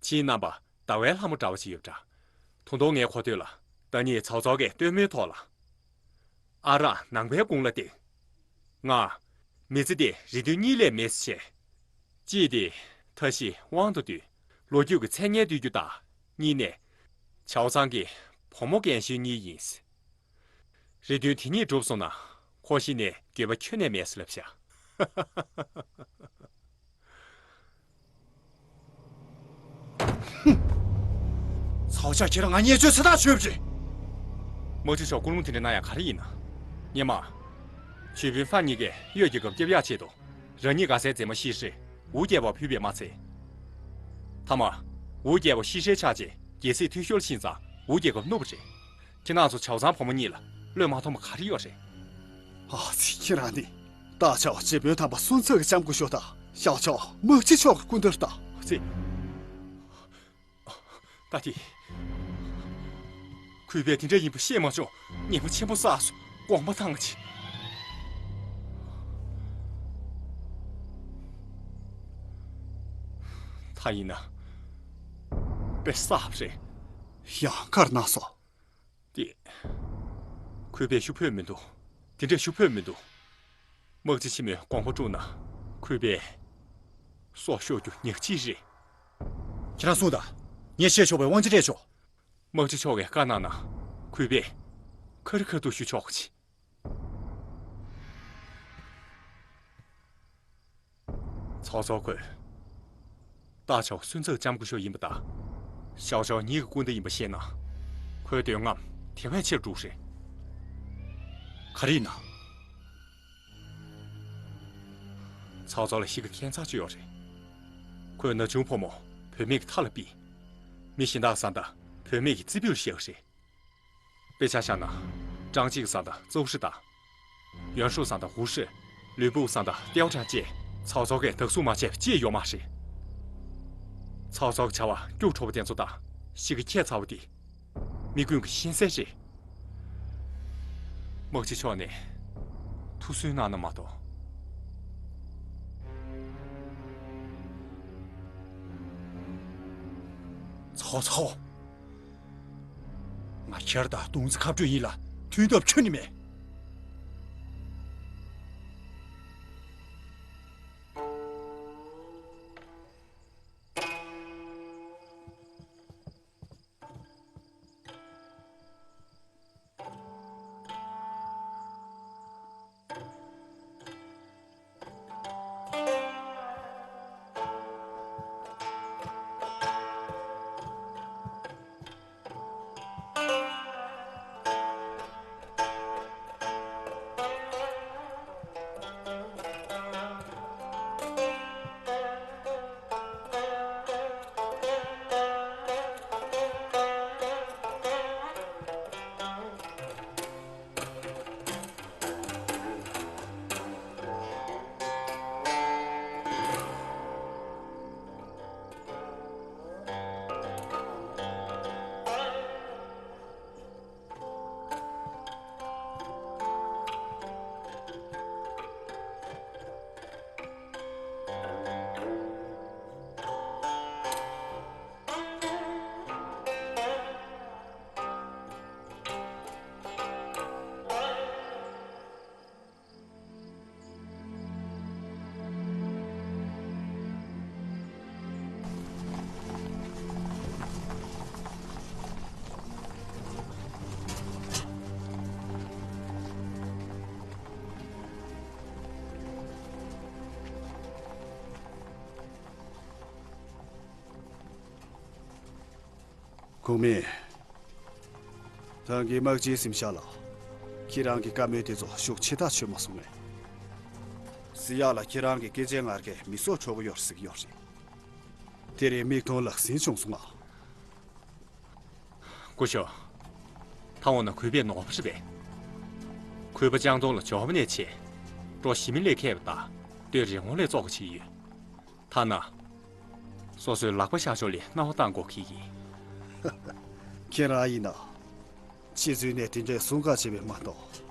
ཕྱིའི་རྣམ་པ་ཟླ་བའི་ལྷ་མོ་འདྲ་བ་ཞིག་ཡོད་པ་འདྲ། ད་དུང་ངའི་གོ་ཐོས་ལ་ཟླ་ཉིན་ཚའོ་ཚའོ་གིས་སྟོན་མོའི་ཐོག་ལ། ཨ་རག་ནང་པའི་དགུང་ལ་བཏེགས། ང་། མི་ཚེ་འདི་རེ་འདུན་གཉིས་ལས་མེད་ཟེར་བྱས། གཅིག་དེ་མཐའ་བཞི་དབང་དུ་བསྡུས། ལོ་རྒྱུས་ཀྱི་མཚན་སྙན་བསྡུ་རྒྱུ་དང་། གཉིས་ནས། ཆའོ་ཚང་གི་བུ་མོ་རྒན་གཞོན་གཉིས་ཡིན། རེ་འདུན་དེ་གཉིས་འགྲུབ་སོང་ན་ཁོ་ཤི་ནས་འགྱོད་པ་ཁྱོན་ནས་མེད་ཟེར་ལབ་ཤག། ཚའོ་ཆའོ་ཁྱེད་རང་ང་བརྙས་བཅོས་ཚ་ཐག་ཆོད་པ་རེད། དམག་སྤྱི་མཆོག་སྐུལ་སློང་དེ་འདྲ་གནང་ཡག་ག་རེ་ཡིན་ན། སྔོན་མ། ཇུས་ཕུན་ཧྥང་གཉིས་ཀས་གཡོས་རྒྱལ་ཁབ་སྐྱོབ་ཡག་ཆེད་དུ། རང་ཉིད་དགའ་སའི་མཛེས་མ་ཤི་ཧྲི་ཝུ་རྒྱལ་པོར་ཕུལ་བས་མ་ཚད། མཐའ་མ། ཝུ་རྒྱལ་པོ་ཤི་ཧྲིའི་ཕྱག་རྗེས་རྒྱལ་སྲིད་འཐུས་ཤོར་ཕྱིན་ཙང་ཝུ་རྒྱལ་ཁབ་བསྣུབས་པ་རེད། ཁྱེད་རང་ཚོ་ཆའོ་ཚང་བུ་མོ་གཉིས་ལ་བློས་མ་ཐོངས་པ་ག་རེ་ཡོད་རེད། ཨ་ཙི། ཁྱེད་རང་ནི། ཏཱ་ཆའོ་བྱེད་དཔོན་དམ་པ་སུན་ཙེ་གི་ལྕམ་སྐུ་ཞབས་དང་ཞའོ་ཆའོ་དམག་སྤྱི་མཆོག་གི་སྐུ་ཟླ་རེད་ད། ཨ་ཙི། ད་དེ། གུས་པས་དེ་འདྲ་ཡིན་པ་ཤེས་མ་བྱུང་། ཉེས་པ་ཆེན་པོ་བསགས་སོང་། དགོངས་པ་ཐང་ཆད། ད་ཡིན་ན། དཔེ་བསགས་པ་རེད། ཡང་བཀར་གནང་སོང་། དེ། གུས་པས་ཞུ་ཕོད་མི་འདུག། དེ་འདྲས་ཞུ་ཕོད་མི་འདུག། དམག་སྤྱི་ཆེན་མོས་དགོངས་པ་བཀྲུངས་ན་གུས་པས་སྲོག་ཤོར་རྒྱུ་ཉག་གཅིག་རེད། ཁྱེད་རང་གསུངས་དང་། ངས་བཤད་ཆོག་པའི་དབང་ཆ་སྤྲད་ཆོག། དམག་སྤྱི་མཆོག་གིས་བཀའ་གནང་ན་གུས་པས་ཁ་རི་ཁ་ཐུག་ཞུ་ཆོག་གི། ཚའོ་ཚའོ་ཁོས། ཏཱ་ཆའོ་སུན་ཙེ་ལྕམ་སྐུ་ཞབས་ཡིན་པ་དང་། ཞའོ་ཆའོ་ཉིད་ཀྱི་སྐུ་ཟླ་ཡིན་པ་ཤེས་ན། ཁོའི་འདོད་རྔམ་དེ་བས་ཆེར་འགྲོ་གི་རེད། ག་རེ་ཡིན་ན། ཚའོ་ཚའོ་ལ་གཤིས་ཀ་ཁྱད་མཚར་ཅིག་ཡོད་རེད། ཁོས་ན་ཆུང་ཕོ་མོ་བུད་མེད་ཀྱི་མཐའ་ལ་ཕུད། མི་གཞན་དག་བཟའ་ཟླ་བུད་མེད་ཀྱི་རྩེ་ཕུད་ལ་བཞག་གི་རེད། དཔེ་ཆ་བཞག་ན། ཀྲང་ཅིག་བཟའ་ཟླ་ཙོའུ་ཧྲི་དང་། ཡོན་ཧྲུའུ་བཟའ་ཟླ་ཧུའུ་ཧྲི། ལུས་པོ་བཟའ་ཟླ་ཏེའོ་ཀྲང་བཅས་ཚའོ་ཚའོ་གིས་བདག་བཟུང་མ་བྱས་པ་ཅིག་ཡོད་མ་རེད། ཚའོ་ཚའོ་གི་བྱ་བ་སྐྱུག་བྲོ་བ་དེ་ཚོ་དང་གཤིས་ཀ་ཁྱད་མཚར་བ་དེ། མི་ཀུན་གྱི་ཤེས་གསལ་རེད། དམག་སྤྱི་མཆོག་ནས་ཐུགས་སུན་གནང་ན་མ་གཏོགས། ཚའོ་ཚའོ། ང་ཁྱེད་དང་དུང་རྩེ་ཁ་སྤྲོད་ཡིན་ལ་མཐུན་ཐབས་ཁྱོན་ནས་མེད། གོང་མས། ད་གིན་དམག་སྤྱིའི་གཟིམ་ཤག་ལ། ཁྱེད་རང་གི་བཀའ་མོལ་དེ་ཚོ་ཤུགས་ཆེ་ཐག་ཆོད་མ་སོང་ངས། སི་ཡག་ལ་ཁྱེད་རང་གི་སྐད་ཆའི་ངར་གས་མི་སྲོག་འཕྲོག་གི་ཡོད་ཟེར་གི་ཡོད་རེད། དེ་རིང་མིག་མཐོང་ལག་ཟིན་བྱུང་སོང་ང་། སྐུ་ཞབས། ད་འོ་ན་གུས་པས་ནོར་བ་རེད་པས། གུས་པ་ལྕང་སྡོང་ལ་འབྱོར་བ་ནས་བྱས། སྤྲོ་ཞི་མི་ལས་མཁས་པ་དང་སྟོད་རི་བོང་ལས་བཙོག་པ་ཅིག་ཡོད། ཐ་ན། སོ་སོའི་ལག་པ་བཞག་ཕྱོགས་ལས་སྣང་བ་བཏང་དགོས་ཀྱི་ཡིན། ཁྱེད་རང་ཡིན་ན། ཕྱི་ཚུལ་ནས་དེ་འདྲའི་བཟུང་བཀའ་བྱས་པས་མ་གཏོགས།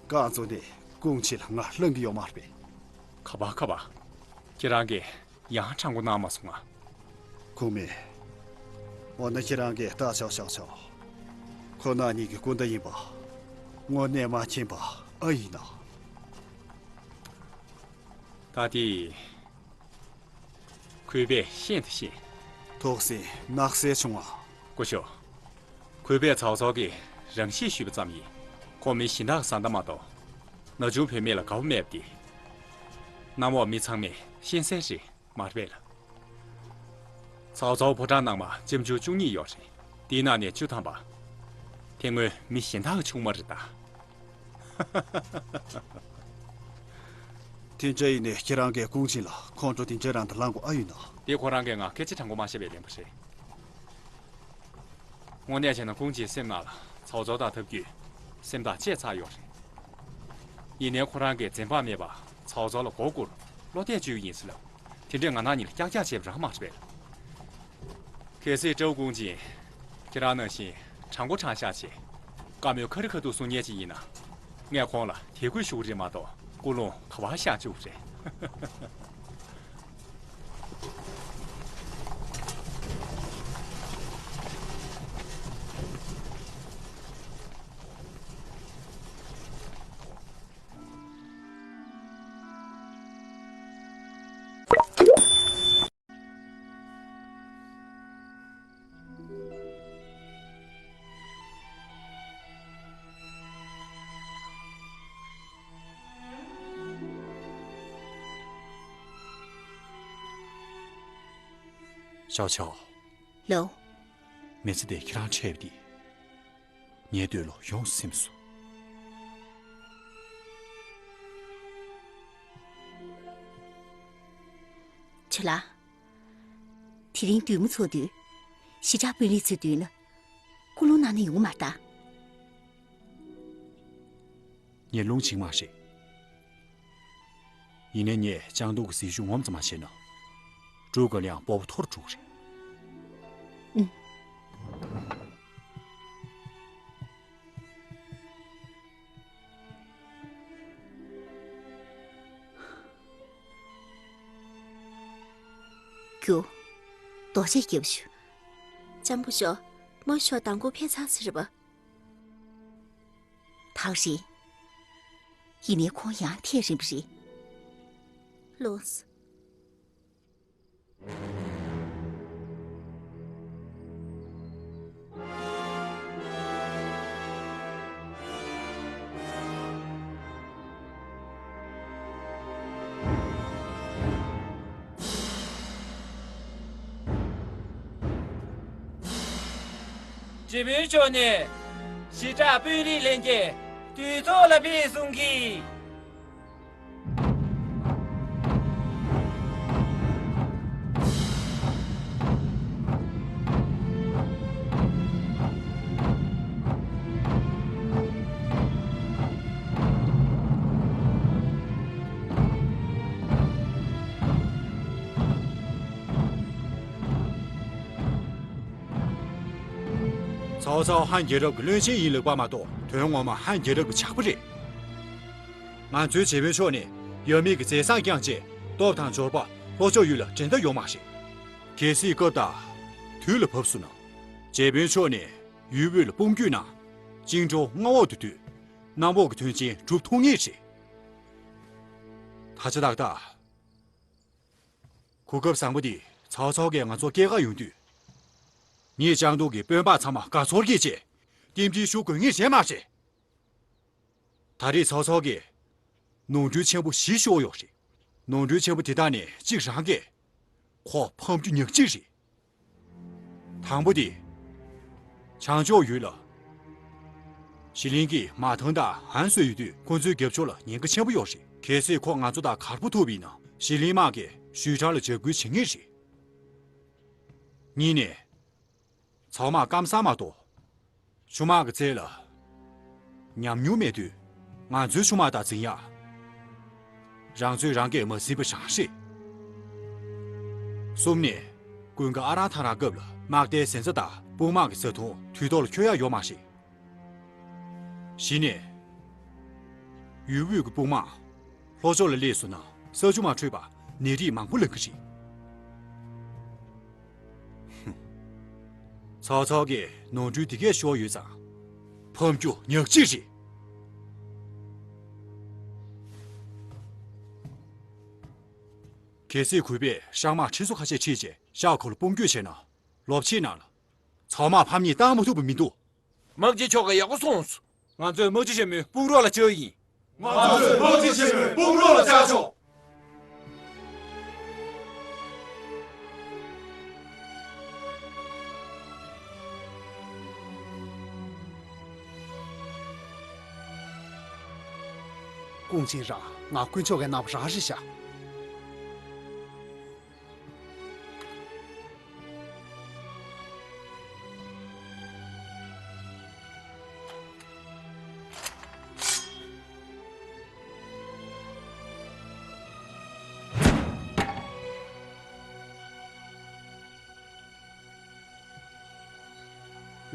རྐང་བཙུགས་ནས་ཀུང་ཅིན་ལ་ང་ལྷུང་གི་ཡོད་མ་རེད་པས། ཁ་པར་ཁ་པར། ཁྱེད་རང་གིས་ཡང་དྲང་པོ་གནང་མ་སོང་ང་། གོང་མས། འོ་ན་ཁྱེད་རང་གིས་ལྟ་ཆོག་ཆོག་ཆོག་ཁོ་ན་ཉིད་ཀྱི་སྐུ་ཟླ་ཡིན་པ། དངོས་གནས་མ་མཁྱེན་པ་ཨ་ཡིན་ན། ད་དེ། གུས་པས་ཤེས་དང་ཤེས། ཐུགས་སེམས་ནག་སེ་བྱུང་ང་། སྐུ་ཞབས། གུས་པས་ཚའོ་ཚའོ་གི་རང་གཤིས་ཞུས་པ་ཙམ་ཡིན། ཁོ་མི་གཞན་དག་བཟང་ལྟ་མ་གཏོགས། ན་ཆུང་བུད་མེད་ལ་དགའ་པོ་མེད་པ་དེ། གནམ་འོག་མི་ཚང་མས་ཤེས་གསལ་རེད་མ་རེད་པས་ལ། ཚའོ་ཚའོ་ཕོ་བྲང་ནང་མ་ལྕམ་ཆུང་བཅུ་གཉིས་ཡོད་རེད། དེའི་ནང་ནས་བཅུ་ཐམ་པ། དེ་སྔོན་མི་གཞན་དག་གི་ཆུང་མ་རེད་ད། དེ་འདྲ་ཡིན་ནའི་ཁྱེད་རང་གིས་ཀུང་ཅིན་ལ་ཁོང་ཁྲོ་དེ་འདྲའི་རང་དུ་ལངས་དགོས་ཨ་ཡོད་ན། དེ་ཁོ་རང་གིས་ང་སྐད་ཆ་དྲང་པོ་མ་བཤད་པའི་ལན་པ་རེད། དངོས་གནས་བྱས་ན་ཀུང་ཅིན་སེམས་ནང་ལ་ཚའོ་ཚའོ་དང་ཐབས་ཀྱིས་སེམས་ཐག་བཅད་ཚར་ཡོད་རེད། ཡིན་ནའི་ཁོ་རང་གིས་འཛེམ་བག་མེད་པར་ཚའོ་ཚའོ་ལ་མགོ་སྒུར་བློ་གཏད་བཅོལ་ཡིན་ཟེར་ལབ། དེ་འདྲས་ང་རང་གཉིས་ལ་ཀྱག་ཀྱག་བྱས་པ་རང་མ་རེད་པས། གལ་སྲིད་ཀྲོའུ་ཀུང་ཅིན། ཁྱེད་རང་ནང་བཞིན་དྲང་པོ་དྲང་བཞག་བྱས། བཀའ་མོལ་ཁ་རི་ཁ་ཐུག་གསུང་མཁན་ཅིག་ཡིན་ན། ངས་ཁོང་ལ་དད་གུས་ཞུ་གི་རེད་མ་གཏོགས་སྐུ་རླུང་ག་པར་ཤར་བཅུག་གི་རེད། ཞའོ་ཆའོ། ལོ། མི་ཚེ་འདི་ཁྱེད་རང་འཕྲད་པ་འདི། ངའི་འདོད་བློ་ཡོངས་སུ་ཟིན་སོང་། ཆུ་ལགས། དེ་རིང་བདུད་མོ་ཚོགས་དུས། གཞིས་ཆགས་དཔོན་རིགས་ཚོའི་མདུན་ལ། སྐུ་རླུང་གནང་ན་ཡོང་གི་མ་རེད་ད། ངས་རླུང་བྱིང་མ་རེད། ཡིན་ནའི་ངས་ལྕང་སྡོང་གི་ཟིལ་ཤུགས་ངོམ་ཙམ་མ་བྱས་ན། ཀྲུའུ་ཀུན་ལེའང་སྤོབས་པ་འཐོར་འགྲོ་གི་རེད། ཨུམ། རྒྱུ། རྡོ་རྗེ་རྒྱབ་ཞུ། ལྕམ་སྐུ་ཞབས། མོ་ཤོ་དང་པོ་ཕེབས་ཚར་ཟེར་བ། ཐག་རིང་། ཡིན་ནའི་ཁོང་ཡང་ཐད་རན་པ་རེད། ལོངས། རྗེ་དཔོན་མཆོག་ནས་གཞིས་ཆགས་དཔོན་རིགས་ལྷན་རྒྱས་འདུས་ཚོགས་ལ་ཕེབས་གསུང་གི། ཚའོ་ཚའོ་ཧན་རྒྱལ་རབས་ཀྱི་བློན་ཆེན་ཡིན་ལེགས་པ་མ་གཏོགས་དོན་ངོ་མ་ཧན་རྒྱལ་རབས་ཀྱི་ཇག་པ་རེད། ང་ཚོའི་རྗེ་དཔོན་མཆོག་ནས་ཡབ་མེས་ཀྱི་མཛད་བཟང་བསྐྱངས་རྗེས་སྟོབས་དང་འབྱོར་པ་ལྷོ་ཕྱོགས་ཡུལ་ལ་འགྲན་ཟླ་ཡོད་མ་རེད། གལ་སྲིད་སྐབས་དང་དུས་ལ་བབས་སོང་ན། རྗེ་དཔོན་མཆོག་ནས་ཡུལ་དབུས་ལ་དཔུང་བསྐྱོད་གནང་། ཅིང་ཀྲོའུ་མངའ་འོག་ཏུ་བསྡུས། གནམ་འོག་གི་དོན་ཆེན་སྒྲུབ་ཐུབ་ངེས་རེད། ད་ཆ་ཏག་ཏག་གོ་སྐབས་བཟང་པོ་འདི་ཚའོ་ཚའོ་གིས་ང་ཚོར་སྐྱེལ་ག་ཡོང་དུས། ངས་ལྕང་སྡོང་གི་དཔོན་པོ་ཚང་མ་དགའ་ཚོར་སྐྱེས་རྗེས་རྟེན་འབྲེལ་ཞུ་དགོས་ངེས་རེད་མ་རེད། ད་རེས་ཚའོ་ཚའོ་གིས་ནོར་འཁྲུལ་ཆེན་པོ་བཞི་ཤོར་ཡོད་རེད། ནོར་འཁྲུལ་ཆེན་པོ་དེ་དག་ནས་གཅིག་རང་གིས་ཁོ་ཕམ་རྒྱུ་ཉག་གཅིག་རེད། དང་པོ་དེ། བྱང་ཕྱོགས་ཡུལ་ལ། ཞི་ལིང་གིས་མ་ཐང་དང་ཧན་སོས་ཡོད་དུས་ཁོ་ཚོའི་རྒྱབ་ཕྱོགས་ལ་ཉེན་ཁ་ཆེན་པོ་ཡོད་རེད། གལ་སྲིད་ཁོ་ང་ཚོ་དང་གར་པོ་ཐུག་པ་ཡིན་ན་ཞི་ལིང་དམག་གིས་ཞུས་ཁྲང་ལ་འཇབ་རྒོལ་བྱེད་ངེས་རེད། གཉིས་ནས། ཚའོ་དམག་སྐམ་ས་མ་གཏོགས། ཆུ་དམག་གི་རྩལ་ལ་ཉམས་མྱོང་མེད་དུས། ང་ཚོའི་ཆུ་དམག་དང་འཛིང་ཡག་རང་ཚོས་རང་གིས་མ་ཟིན་པ་རང་རེད། གསུམ་ནས། ཀུན་དགའ་ཨ་རང་ཐང་རང་སྐབས་ལ་དམག་རྟའི་གཟན་རྩྭ་དང་དཔུང་དམག་གི་བཟའ་བཏུང་དུས་ཐོག་ལ་འཁྱོལ་ཡག་ཡོད་མ་རེད། བཞི་ནས། ཡུལ་དབུས་ཀྱི་དཔུང་དམག་ལྷོ་ཕྱོགས་ལ་སླེབས་སོང་ན་ས་ཆུ་མ་འཕྲོད་པར་ནད་རིགས་མང་པོ་ལངས་ཀྱི་རེད། ཧུམ། ཚའོ་ཚའོ་གིས་ནོར་འཁྲུལ་འདི་གས་ཤོར་ཡོད་ཙང་། ཕམ་རྒྱུ་ཉག་གཅིག་རེད། གལ་སྲིད་གུས་པས་ཤར་དམག་ཁྲི་ཚོ་ཁ་ཤས་ཁྲིད་བྱས་ཤར་ཁུལ་ལ་དཔུང་སྐྱོད་བྱས་ན། ལོ་ཕྱེད་ནང་ལ་ཚའོ་དམག་ཕམ་ཉེས་བཏང་མ་ཐུབ་པ་མི་འདུག་དམག་སྤྱི་མཆོག་གིས་ཡག་པོ་གསུངས་སོང་། ང་ཚོས་དམག་སྤྱི་ཆེན་མོའི་དཔུང་རོགས་ལ་བཅར་ཡིན། ང་ཚོས་དམག་སྤྱི་ཆེན་མོའི་དཔུང་རོགས་ལ་བཅར་ཆོག་ཀུང་ཅིན་རང་ང་དཀོན་མཆོག་གིས་གནང་བ་རང་རེད་ཤག་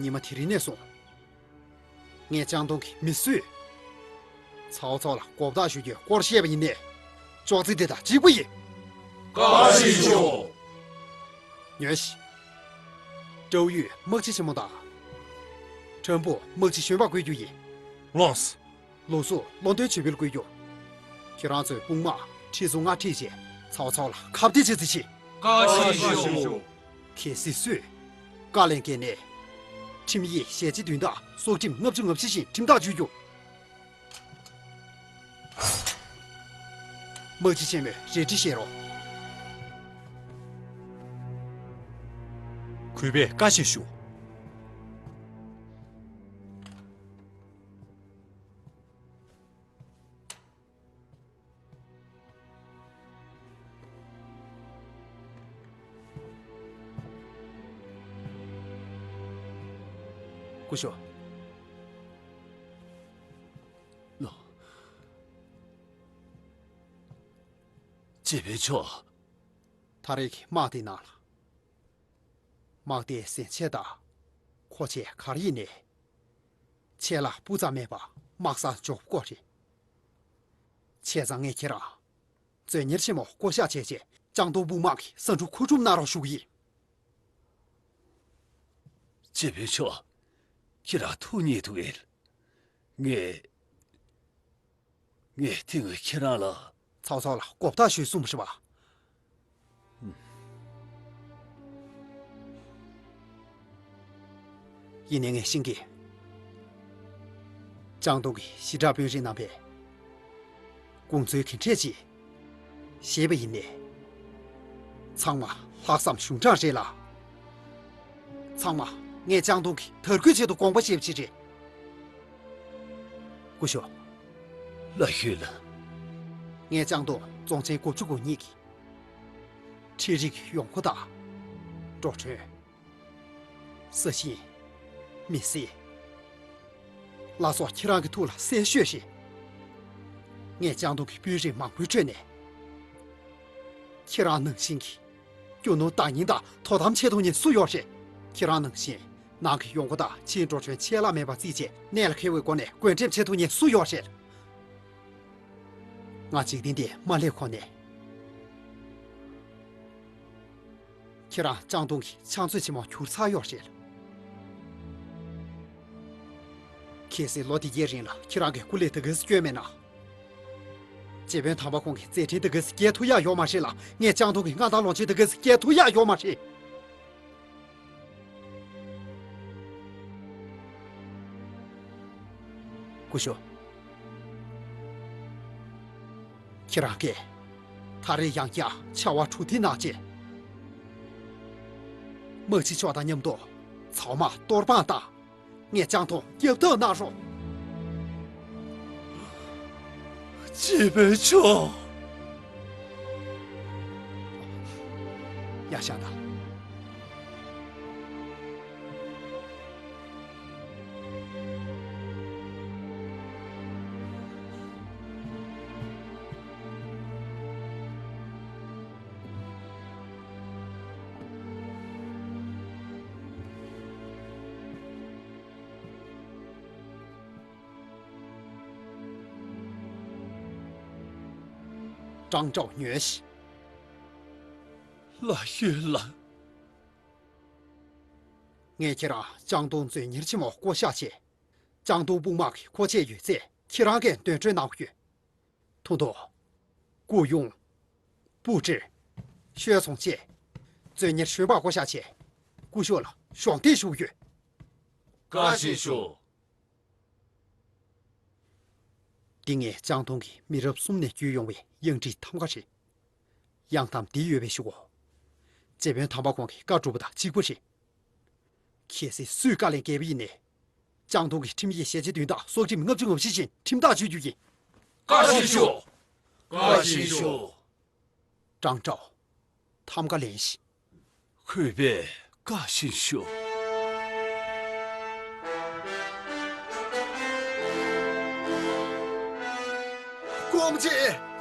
ཉི་མ་དེ་རིང་ནས་བཟུང་། ངས་ལྕང་སྡོང་གི་མི་གསོད། ཚའོ་ཚའོ་ལ་མགོ་བཏགས་ཞུ་རྒྱུའི་སྐོར་བཤད་པ་ཡིན་ནས། ཅོག་ཙེ་འདི་དང་གཅིག་པ་ཡིན། བཀའ་དྲིན་ཆེ། ཉོན་ཞིག་ཀྲོའུ་ཡུས་དམག་སྤྱི་ཆེན་མོ་དང་། ཁྲོན་པུ་དམག་སྤྱི་གཞོན་པ་བསྐོ་རྒྱུ་ཡིན། ལགས་སོ། ལུགས་སྲོལ་བློ་འདོན་བྱེད་པོ་ལ་བསྐོ་རྒྱུ། ཁྱེད་རང་ཚོའི་དཔུང་དམག་ཁྲི་ཚོ་ལྔ་ཁྲིད་བྱས་ཚའོ་ཚའོ་ལ་ཁ་གཏད་བྱེད་རྩིས་བྱེད། བཀའ་དྲིན་ཆེ། གལ་སྲིད་སུས་བཀའ་ལན་འགལ་ནས། ཁྲིམས་ཡིག་ཞལ་ལྕེ་བདུན་དང་སྲོག་ཁྲིམས་ལྔ་བཅུ་ང་བཞི་བཞིན་ཁྲིམས་ཐག་གཅོད་རྒྱུ། དམག་སྤྱི་ཆེན་མོས་རེ་འདུན་བཞེས་རོགས། གུས་པས་བཀའ་བཞིན་ཞུ། སྐུ་ཞབས། ལགས། སྤྱི་དཔོན་མཆོག་ད་རེས་ཀྱི་དམག་དེའི་ནང་ལ། དམག་སྡེའི་གཟན་ཆས་དང་མཁོ་ཆས་ག་རེ་ཡིན་ནའི། ཆད་ལྷག་སྤུ་ཙམ་མེད་པར་དམག་སར་འཇོག་དགོས་རེད། བྱས་ཙང་ངས་ཁྱེད་རང་མཛོད་གཉེར་ཆེན་མོ་བསྐོ་གཞག་བྱས་རྗེས་ལྕང་སྡོང་དཔུང་དམག་གི་ས་འབྲུ་མཁོ་སྒྲུབ་གནང་རོགས་ཞུ་གི་ཡིན། སྤྱི་དཔོན་མཆོག་ཁྱེད་རང་ཐུགས་མཉེས་ཐུག་ཡིན། ངས། ངས་དེ་སྔོན་ཁྱེད་རང་ལ། ཚའོ་ཚའོ་ལ་མགོ་བཏགས་ཞུས་གསུངས་པ་རེད་པ། ཡིན་ནའི་ངས་ཤེས་ཀྱི། ལྕང་སྡོང་གི་ཞི་དྲག་དཔོན་རིགས་རྣམ་པས་དགོངས་ཚུལ་ག་འདྲས་ཅིག་བཞེས་པ་ཡིན་ནའི། ཚང་མ་ལྷག་བསམ་གཞུང་དྲང་རེད་ལ། ཚང་མ་ངས་ལྕང་སྡོང་གི་དར་རྒུད་ཆེད་དུ་དགོངས་པ་བཞེས་པ་ཅིག་རེད། སྐུ་ཞབས། ལགས་ཞུས་ལ། ངས་ལྕང་སྡོང་རྫོང་ཆེན་དགུ་བཅུ་གོ་གཉིས་ཀྱི་འཕྲུལ་རིག་ཡོང་སྒོ་དང་། འགྲོ་གྲོན། ས་ཞིང་། མི་སེར། ལ་སོགས་ཁྱེད་རང་གི་ཐུགས་ལ་གསལ་ཤོས་ཤིག་ངས་ལྕང་སྡོང་གི་དཔོན་རིགས་མང་པོའི་ཁྲོད་ནས། ཁྱེད་རང་ནང་བཞིན་གྱི་རྒྱུ་ནོར་བདག་ཉིད་དང་དོ་དམ་བྱེད་ཐུབ་མཁན་སུ་ཡོད་རེད། ཁྱེད་རང་ནང་བཞིན་ནང་གི་ཡོང་སྒོ་དང་ཕྱིའི་འགྲོ་གྲོན་ཆད་ལྷག་མེད་པར་བརྩིས་རྗེས་གནད་ལ་འཁེལ་བའི་སྒོ་ནས་བགོ་འགྲེམས་བྱེད་ཐུབ་མཁན་སུ་ཡོད་རེད། ང་འཇིག་རྟེན་འདིར་མ་སླེབས་གོང་ནས། ཁྱེད་རང་ལྕང་སྡོང་གི་ཕྱག་མཛོད་ཆེན་མོ་གྱུར་ཚར་ཡོད་རེད། གལ་སྲིད་ལོ་འདི་གའི་རིང་ལ་ཁྱེད་རང་གིས་སྐུ་ལས་དེ་གས་སྐྱོན་མེད་ན། སྤྱི་དཔོན་དམ་པ་ཁོང་གི་མཛད་འཕྲིན་དེ་གས་རྒྱས་ཐུབ་ཡག་ཡོད་མ་རེད་ལ། ངས་ལྕང་སྡོང་གི་མངའ་ཐང་ལོངས་སྤྱོད་དེ་གས་རྒྱས་ཐུབ་ཡག་ཡོད་མ་རེད། སྐུ་ཞབས། ཁྱེད་རང་གིས་ད་རེས་ཡང་བསྐྱར་ཕྱར་བ་གྲུ་འདེགས་གནང་རྗེས། དམག་སྤྱི་མཆོག་དང་མཉམ་དུ་ཚའོ་དམག་གཏོར་དབང་བཏང་། ངས་ལྕང་སྡོང་རྒྱབ་ཐག་གནང་རོགས། སྤྱི་དཔོན་མཆོག་ཡར་བཞེངས་དང་། ཀྲང་ཀྲའོ་ཉོན་ཞིག་ལགས་ཡོད་ལགས། ངས་ཁྱེད་རང་ལྕང་སྡོང་མཛོད་གཉེར་ཆེན་མོ་བསྐོ་གཞག་བྱས། ལྕང་སྡོང་དཔུང་དམག་གི་མཁོ་ཆས་ཡོད་ཚད་ཁྱེད་རང་གིས་འདོན་སྤྲོད་གནང་དགོས། ཐུང་ཐུང་། སྐུ་ཡོང་། པུའུ་ཀྲི། ཤོད་ཚོང་བཅས། མཛོད་གཉེར་གཞོན་པ་བསྐོ་གཞག་བྱས། སྐུ་ཞབས་ལ་གཞོགས་འདེགས་ཞུ་གི་ཡོད། བཀའ་དྲིན་ཆེ། འདི་ངས་ལྕང་སྡོང་གི་མི་རབས་གསུམ་ནས་བརྒྱུད་ཡོང་བའི་གཡང་ཁྲིད་ཐམ་ག་རེད། གཡང་ཐམ་འདི་ཡོད་པའི་གཞུག་གུ། རྗེ་དཔོན་དམ་པ་ཁོང་གི་བཀའ་སྒྲུབ་པ་དང་གཅིག་པ་རེད། གལ་སྲིད་སུས་བཀའ་ལན་འགེལ་བ་ཡིན་ནའི། ལྕང་སྡོང་གི་ཁྲིམས་ཡིག་ཞལ་ལྕེ་བདུན་དང་སྲོག་ཁྲིམས་ལྔ་བཅུ་ང་བཞི་བཞིན་ཁྲིམས་ཐག་གཅོད་རྒྱུ་ཡིན། བཀའ་དྲིན་ཆེ། བཀའ་དྲིན་ཆེ། ཀྲང་ཀྲའོ། ཐམ་ག་ལེན་ཞིག་ཁུས་པས་བཀའ་བཞིན་ཞུ། དགོངས་བཞེས།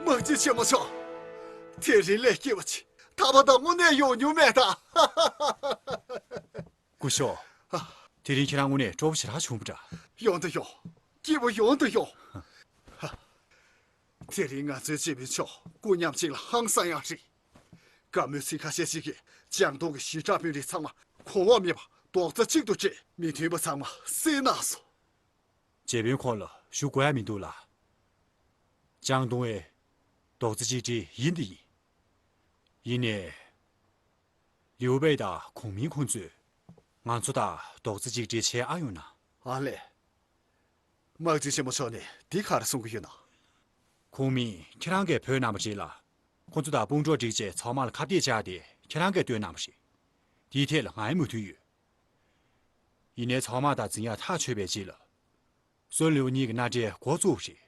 དམག་སྤྱི་ཆེན་མོ་མཆོག་དེ་རིང་ལས་སྐྱིད་པ་ཅིག་ད་བར་དུ་དངོས་གནས་ཡོང་མྱོང་མེད་ད། སྐུ་ཞབས། དེ་རིང་ཁྱེད་རང་དངོས་གནས་སྤྲོ་པོ་ཞེ་དྲག་བྱུང་བ་འདྲ། ཡོང་དུ་ཡོང་། སྐྱིད་པོ་ཡོང་དུ་ཡོང་། དེ་རིང་ང་ཚོའི་སྤྱི་དཔོན་མཆོག་སྐུ་མཉམ་གཅིག་ལ་ཧང་སང་ཡག་རེད། བཀའ་མོལ་ཚིག་ཁ་ཤས་ཤིག་གིས་ལྕང་སྡོང་གི་ཞི་དྲག་དཔོན་རིགས་ཚང་མ་གོ་བ་མེད་པར་རྡོག་རྩ་གཅིག་ཏུ་སྦྲེལ། མི་མཐུན་པ་ཚང་མ་བསད་གནང་སོང་། རྗེ་དཔོན་ཁོང་ལ་ཞུ་དགོས་ཡ་མི་འདུག་ལ། ལྕང་སྡོང་ཨེ། རྡོག་རྩ་གཅིག་སྒྲིལ་ཡིན་དེ་ཡིན། ཡིན་ནའི། ལིའུ་པེ་དང་གུང་མིང་ཁོང་ཚོས་ང་ཚོ་དང་རྡོག་རྩ་གཅིག་སྒྲིལ་བྱེད་ཨ་ཡོང་ན། ཨ་ལས། དམག་སྤྱི་ཆེན་མོ་མཆོག་ནས་འདི་ག་རེ་གསུང་གི་ཡོད་ན། གུང་མིང་ཁྱེད་རང་གིས་བོས་གནང་བ་རེད་ལ། ཁོང་ཚོ་དང་དཔུང་གྲོགས་བསྒྲིགས་རྗེས་ཚང་མ་ལ་ཁ་གཏད་བཅག་སྟེ་ཁྱེད་རང་གིས་བཏོན་གནང་བ་རེད། དེའི་ཐད་ལ་ང་ཡི་མོས་མཐུན་ཡོད། ཡིན་ནའི་ཚང་མ་དང་འཛིང་ཡག་ཐག་ཆོད་པའི་རྗེས་ལ། སུན་ལིའུ་གཉིས་ཀྱི་མནའ་འབྲེལ་འགོ་བཙུགས་པ་རེད།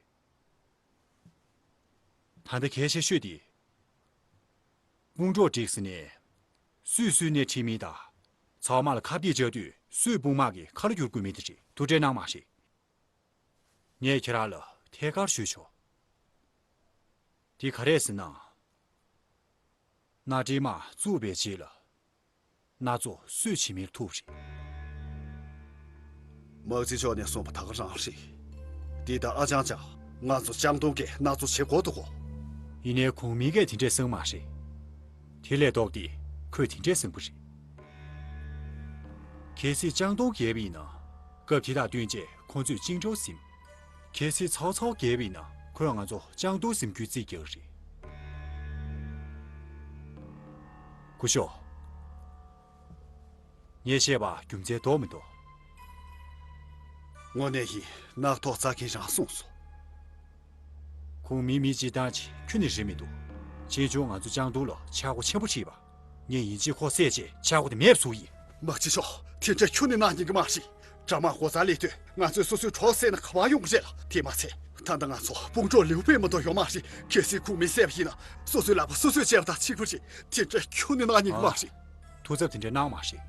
ད་ལྟ་གལ་ཆེ་ཤོས་དེ། དཔུང་གྲོགས་བསྒྲིགས་ཟིན་ནས། སུས་སུའི་སྣེ་ཁྲིད་མིན་དང་། ཚང་མ་ལ་ཁ་གཏད་བཅག་དུས་སུས་དཔུང་དམག་གི་ཁ་ལོ་བསྒྱུར་དགོས་མིན་དེ་རེད། ཐུགས་ཁྲལ་གནང་མ་ཤེས། ངས་ཁྱེད་རང་ལ་ཐད་ཀར་ཞུས་ཆོག་དེ་ག་རེད་ཟེར་ན། མནའ་འབྲེལ་དམག་བཙུགས་པའི་རྗེས་ལ། སྣ་ཚོགས་སུས་བྱེད་མིན་ཐུག་རེད། དམག་སྤྱི་མཆོག་ནས་གསུངས་པ་ད་ག་རང་རེད། འདི་ལྟར་ཨ་ཅང་ཅང་ང་ཚོ་ལྕང་སྡོང་གིས་སྣ་ཚོགས་བྱེད་དགོས་འདུག་གོ། ཡིན་ནའི་གུང་མིང་གིས་དེ་འདྲས་གསུངས་མ་རེད། དེ་ལས་ལྡོག་སྟེ་ཁོས་དེ་འདྲས་གསུངས་པ་རེད། གལ་སྲིད་ལྕང་སྡོང་རྒྱལ་བ་ཡིན་ན། སྐབས་དེ་དང་བསྟུན་བྱས་ཁོང་ཚོས་བཅིངས་འགྲོལ་ཟིན། གལ་སྲིད་ཚའོ་ཚའོ་རྒྱལ་བ་ཡིན་ན་ཁོས་ང་ཚོ་ལྕང་སྡོང་ཟིན་རྒྱུའི་རྩིས་རྒྱག་གི་རེད། སྐུ་ཞབས། ངས་བཤད་པ་རྒྱུ་མཚན་འདུག་མི་འདུག་དངོས་གནས་ཡིན། རྣག་ཐོག་བཙག་མཁན་རང་གསུངས་སོང་། ཁོང་མི་མི་སྤྱིར་བཏང་ཅིག་ཁྱོན་ནས་རེད་མི་འདུག་ཅིན་ཅུང་ང་ཚོ་ལྕང་སྡོང་ལ་ཆག་སྒོ་ཆེན་པོ་བྱས་པ། ངས་ཡིན་གཅིག་ཁོ་བསད་རྗེས་ཆག་སྒོ་དེ་མེད་པ་བཟོ་གི་ཡིན། དམག་སྤྱི་མཆོག་དེ་འདྲ་ཁྱོན་ནས་གནང་ཉན་གི་མ་རེད། དགྲ་དམག་སྒོ་རྩར་སླེབས་དུས་ང་ཚོས་སོ་སོའི་གྲོགས་བསད་ན་ག་པར་ཡོང་གི་རེད་ལ། དེ་མ་ཚད། ད་ལྟ་ང་ཚོ་དཔུང་གྲོགས་ལིའུ་པེ་མ་གཏོགས་ཡོད་མ་རེད། གལ་སྲིད་ཁོང་མི་བསད་པ་ཡིན་ན་སོ་སོའི་ལག་པ་སོ་སོས་བཅད་པ་དང་གཅིག་པ་རེད། དེ་འདྲ་ཁྱོན་ནས་གནང་ཉན་གི་མ་རེད། ཐུགས་འཚབ་དེ་འདྲ་གནང་མ་ཤེས།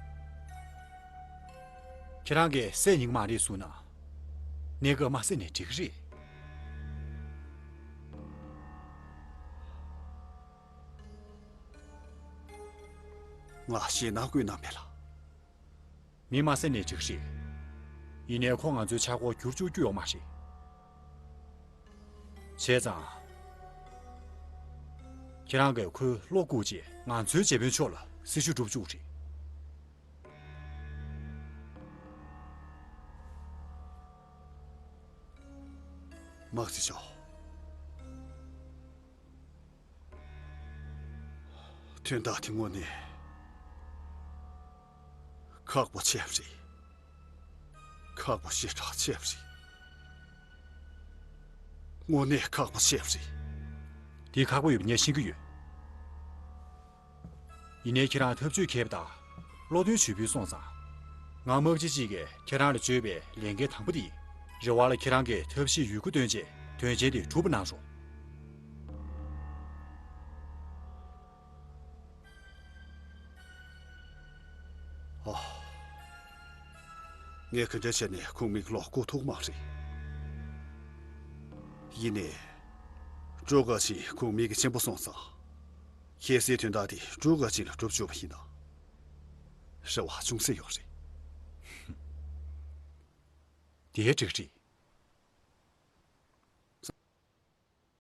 ཁྱེད་རང་གིས་བསད་ཉན་གི་མ་རེད་གསུངས་ན། གནས་སྐབས་མ་བསད་ནས་འགྲིག་གི་རེད། ང་ཞེད་སྣང་སྐུལ་གནང་མེད་ལ། མི་མ་བསད་ནས་འགྲིག་རེད། ཡིན་ནའི་ཁོ་ང་ཚོའི་ཆག་སྒོ་བསྒྱུར་བཅུག་རྒྱུ་ཡོད་མ་རེད། བྱས་ཙང་། ཁྱེད་རང་གིས་ཁོའི་བློ་བཀུག་རྗེས་ང་ཚོའི་རྗེ་དཔོན་མཆོག་ལ་སྲི་ཞུ་སྒྲུབ་བཅུག་རེད། དམག་སྤྱི་མཆོག་དོན་དག་དེ་དངོས་གནས་ཁག་པོ་ཆེ་བ་རེད། ཁག་པོ་ཞེ་དྲག་ཆེ་བ་རེད། དངོས་གནས་ཁག་པོ་ཆེ་བ་རེད། དེ་ཁག་པོ་ཡོད་པ་ངས་ཤེས་ཀྱི་ཡོད། ཡིན་ནའི་ཁྱེད་རང་ཐབས་ཇུས་མཁས་པ་དང་བློ་འདོན་ཇུས་པོས་སོང་ཙང་ ང་དམག་སྤྱི་གཅིག་གིས་ཁྱེད་རང་ལ་བཅོལ་བའི་ལས་འགན་དང་པོ་དེ་ཡིན། རེ་བ་ལ་ཁྱེད་རང་གིས་ཐབས་ཤེས་ཡོད་རྒུ་བཏོན་རྗེས་དོན་ཆེན་དེ་འགྲུབ་པ་གནང་རོགས། ཨ། ངས་ག་འདྲ་བྱས་ནས་ཁུང་མིག་བློ་བཀུག་ཐུབ་མ་རེད། ཡིན་ནའི། ཀྲུའུ་དགའ་ཆིན་ཁུང་མིག་གི་གཅེན་པོ་སོང་ཙང་། ཁྱེད་སའི་དོན་དག་དེ་ཀྲུའུ་དགའ་ཆིན་ལ་སྒྲུབ་བཅུག་པ་ཡིན་ན། རེ་བ་ཅུང་ཟད་ཡོད་རེད། དེའི་འགྲིག་རེད།